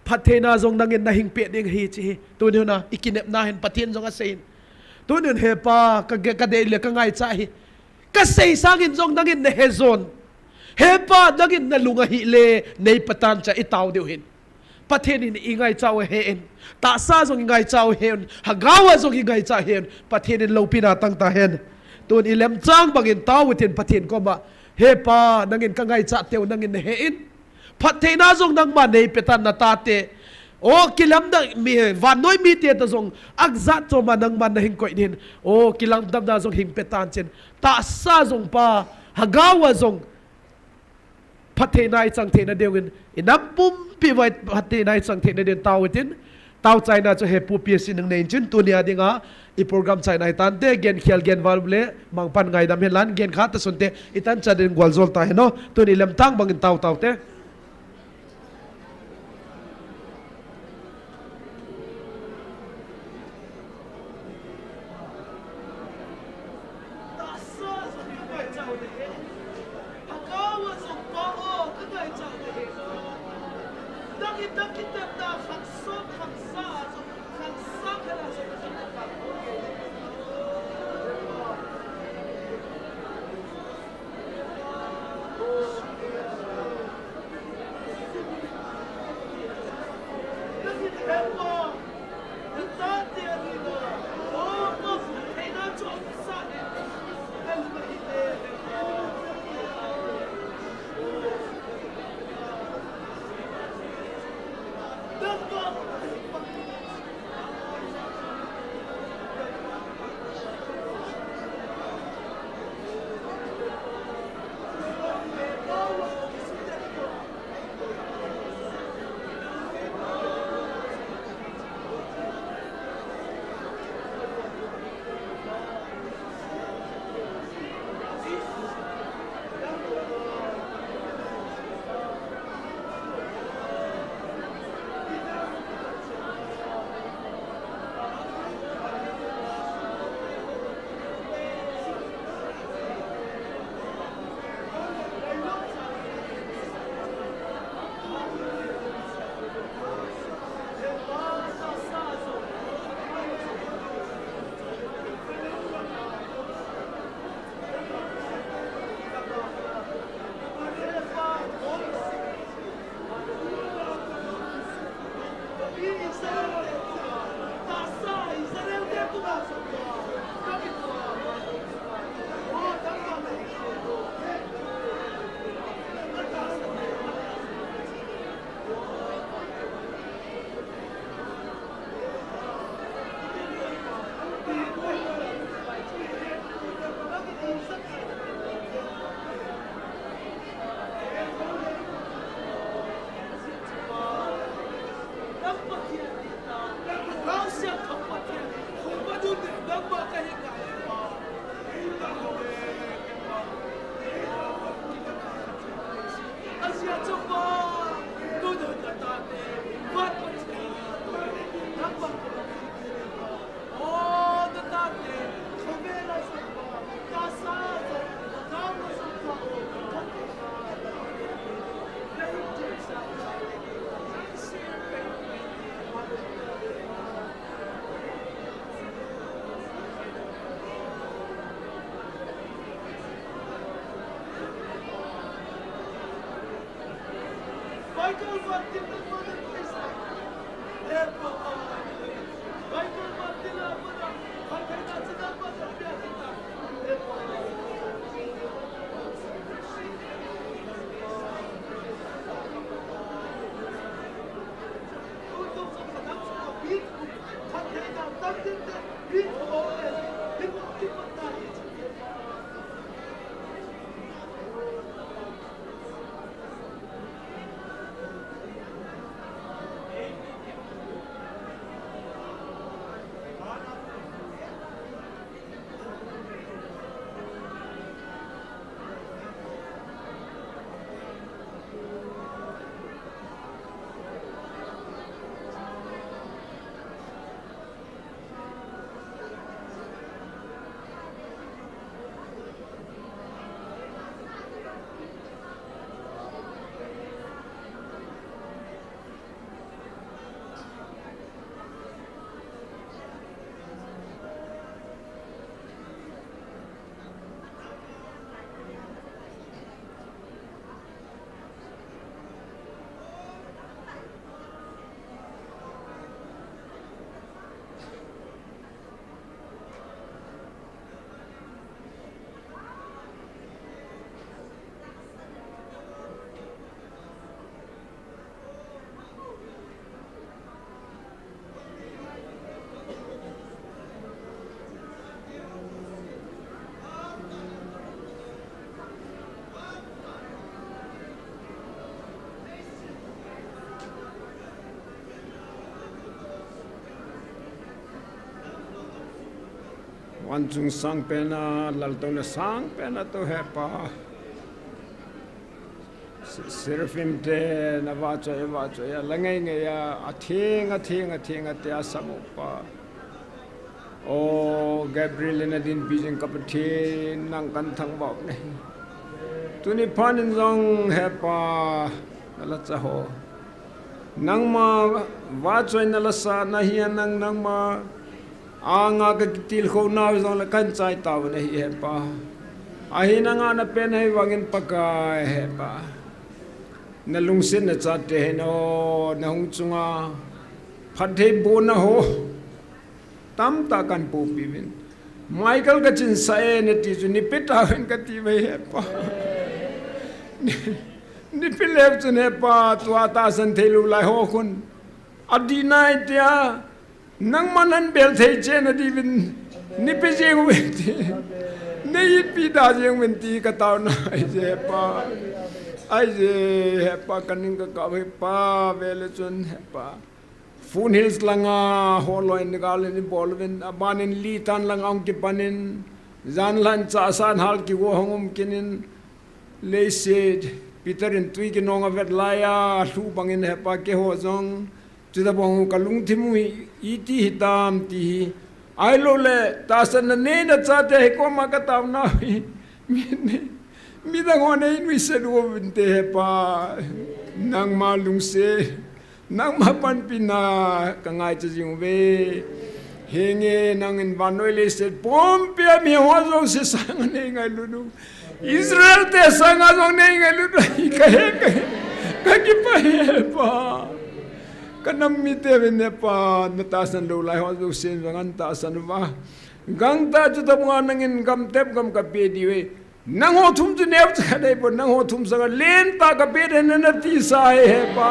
Phattheina jong nangin nahin pe ding ahi ti hi. Tuni hun a, ikinepna hin Pathen jong asei in. Tuni hun hepa, ka, kadei le kangaicha hi. Kasei sangin jong nangin nahe jon. Hepa, nangin nalung ahile, neipe tan tin itao diu hin. Pathen in ingaicha u ahen. Tahsa jong ingaicha u ahen. Hagao a jong ingaicha ahen. Pathen in loupina tang tahen. Tun ilemchang bangin tao utin Pathen koma. Hepa, nangin kangaicha teu nangin nahen. Phattheina jong nangman neipe tan natate. O, kilamdang mi, vannoi mite toh jong, ajat chom a nangman nahin koi ding. O, kilamdamna jong hin pe tan tin. Tahsa jong pa, hagao a jong. Phattheina ichang theina diuvin, inam pumpi uva phattheina ichang theina diuvin tao utin. Tao chaina chu hepu P S C nang nei in tin, tunia dinga, i program chaina hitante, gen khel gen val le, mangpan ngaidam hen lang, gen khat ta sunte, itan cha din gualjol ta hen o, tuni lemtang bangin tao tao te. Vanchung sangpen a, laltouna sangpen a tou Hepa. Se-, seraphim te na vahchoi, vahchoi a, la ngeingei a, atheng, atheng, atheng a tia sam u Pa. O Gabriel in adinpi jing ka Pathen, nang kathangvah u ahi. Tuni phat in jong Hepa, na lhacha ho. Nangma vahchoina lasa na hi a nang, nangma anga ka kitilkhou nau jong le kahin chai tauve ahi Hepa. Ahi nanga na pen ahi vangin Pakai Hepa. Na lungsetna chate hin o, na hung chunga phattheibohna ho tamtah kahin pohpeh uvin. Michael ka chinsah e nati chu, nipi tauvin kati uve Hepa. Nipi leu chun Hepa, tua tahsan theilou lai ho khun adih nai tia, nangman nahin bel thei cheh nadiuvin, nipi jeng uvin ti. Nei itpi da jeng uvin ti ka taona ahi Hepa. Ahi Hepa, ka ning ka kap Hepa, vele chun Hepa. Foothill langa, holoi in gal in bol uvin, abanin Litan langa hung kipanin, jan lhan chahsan hal kigo hung um kinin, leiset, Peter in tui kinong avet laiya, lhu bangin Hepa keiho jong, chutabang u ka lungthim u hi, iti hitam ti hi, ahilou le, tahsan na nei na chate hi koma ka taona u hi, mi, mi, midang hon einuisat uvin te Hepa, nangma lungset. Nangma panpina ka ngaicha jing uve. Henge nangin vannoi leiset pumpia miho jouse sanga nei ngailut u. Israel te sanga jong nei ngailut u. Ka he, ka he. Ka kipah e Hepa. Ka nam mite uvin Hepa. Na tahsan lou lai ho jousen jong ana tahsan uva. Gangtah chutabanga nangin gamtep gam ka pe diu ve. Nangho thum chu neocha ka nei pon, nangho thum sanga lentah ka pe ding ahi nati sa e Hepa.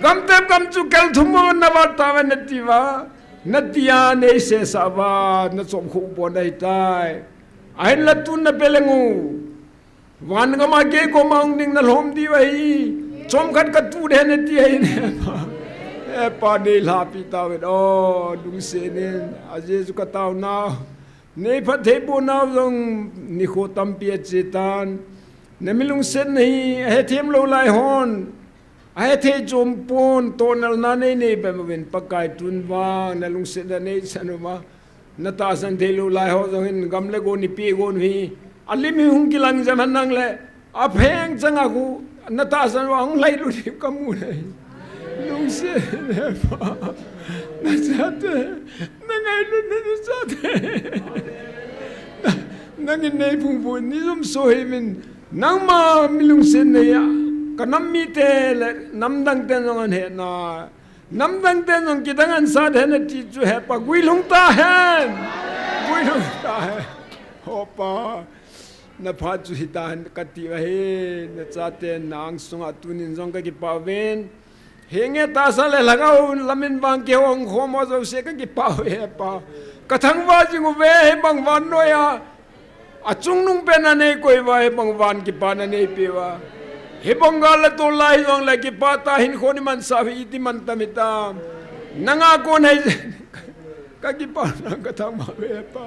Gamtep gam chu kel thum mo na vat tauve nati uva. Nati a nei sesah uva, na chomkhu u pon ahitai. Ahinla tun na pe leng u. Van gam a kei koma hung ding na lhom diu ahi. Chomkhat ka tu ding ahi nati ahi Hepa. Hepa nei lhapi tauve o, lungset in. A Jesu ka taona u. Nei phattheiboh nau jong nikho tampi ache tan. Na milungsetna hi ahethem lou lai hon. Ahethei chom pon, tohnalna nei nei bep uvin Pakai tun vang, na lungsetna nei chan uva. Na tahsan thei lou lai ho jong hin gam le go nei pe gon u hi. Alim hi hung kilang jam hen nang le. Apheng changa khu, na tahsan uva hung lhai lut hi ka mu nei. Lungset e Hepa. Na chate, na ngailut na, na chate. Na, nangin nei phungphun, nei jumso hei uvin. Nangma milungset nei a. Ka nam mite le namdang ten jong ahin hena. Namdang ten jong kidang ahin sat hen ati chu Hepa guilhung tahen. Guilhung tahen. Hepa. Na phat chu hitahen kati ahi. Na chaten na angsunga tunin jong kakipah uvin. Henge tahsa le lhagao lamin vang kihong khom ho jouse kakipah uve Hepa. Kathangvah jing uve hibang vannoi a. Achungnung pen nanei koi uva, hibang van kipana neipeh uva. Hibang gal le tol lai jongle kipah tah hinkho nei mansah uve iti mantam hitam. Nanga kon hei kakipana kathangvah uve Hepa.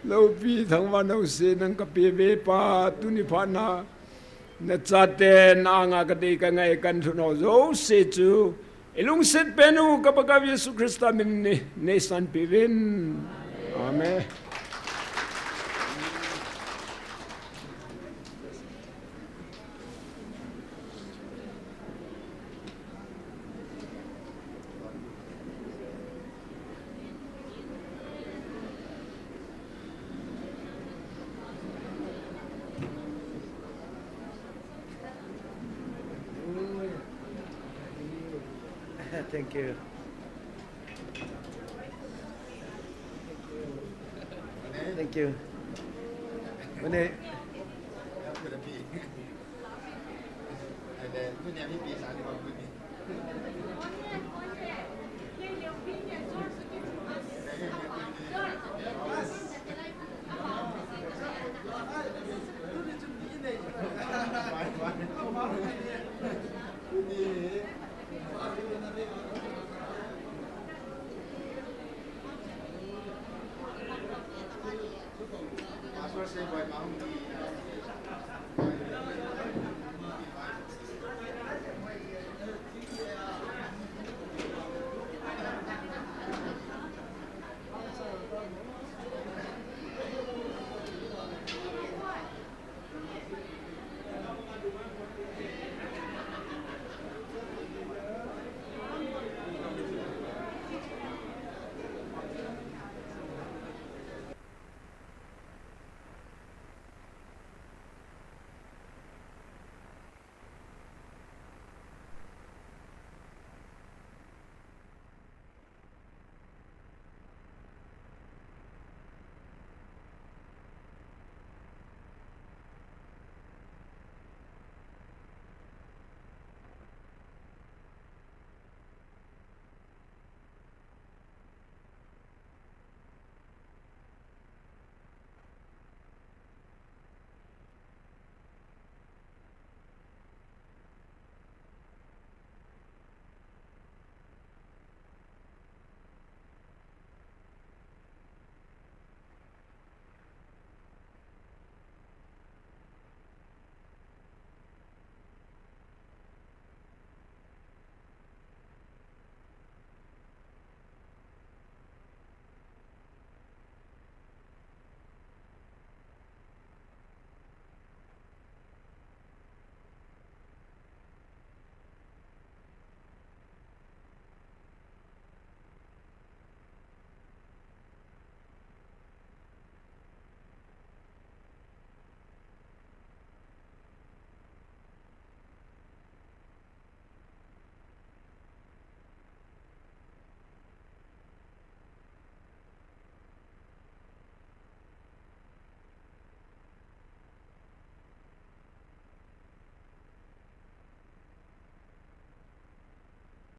Loupi thangvah nau se nang kapeh uve Pa, tuni phat na. Na chaten na anga kadei kangai kanlhun ho jouse chu. Ilungset pen u ka Pakaiyu Jesu Christa min in nei, neisanpeh uvin. Amen. Thank you. Thank you. Mane.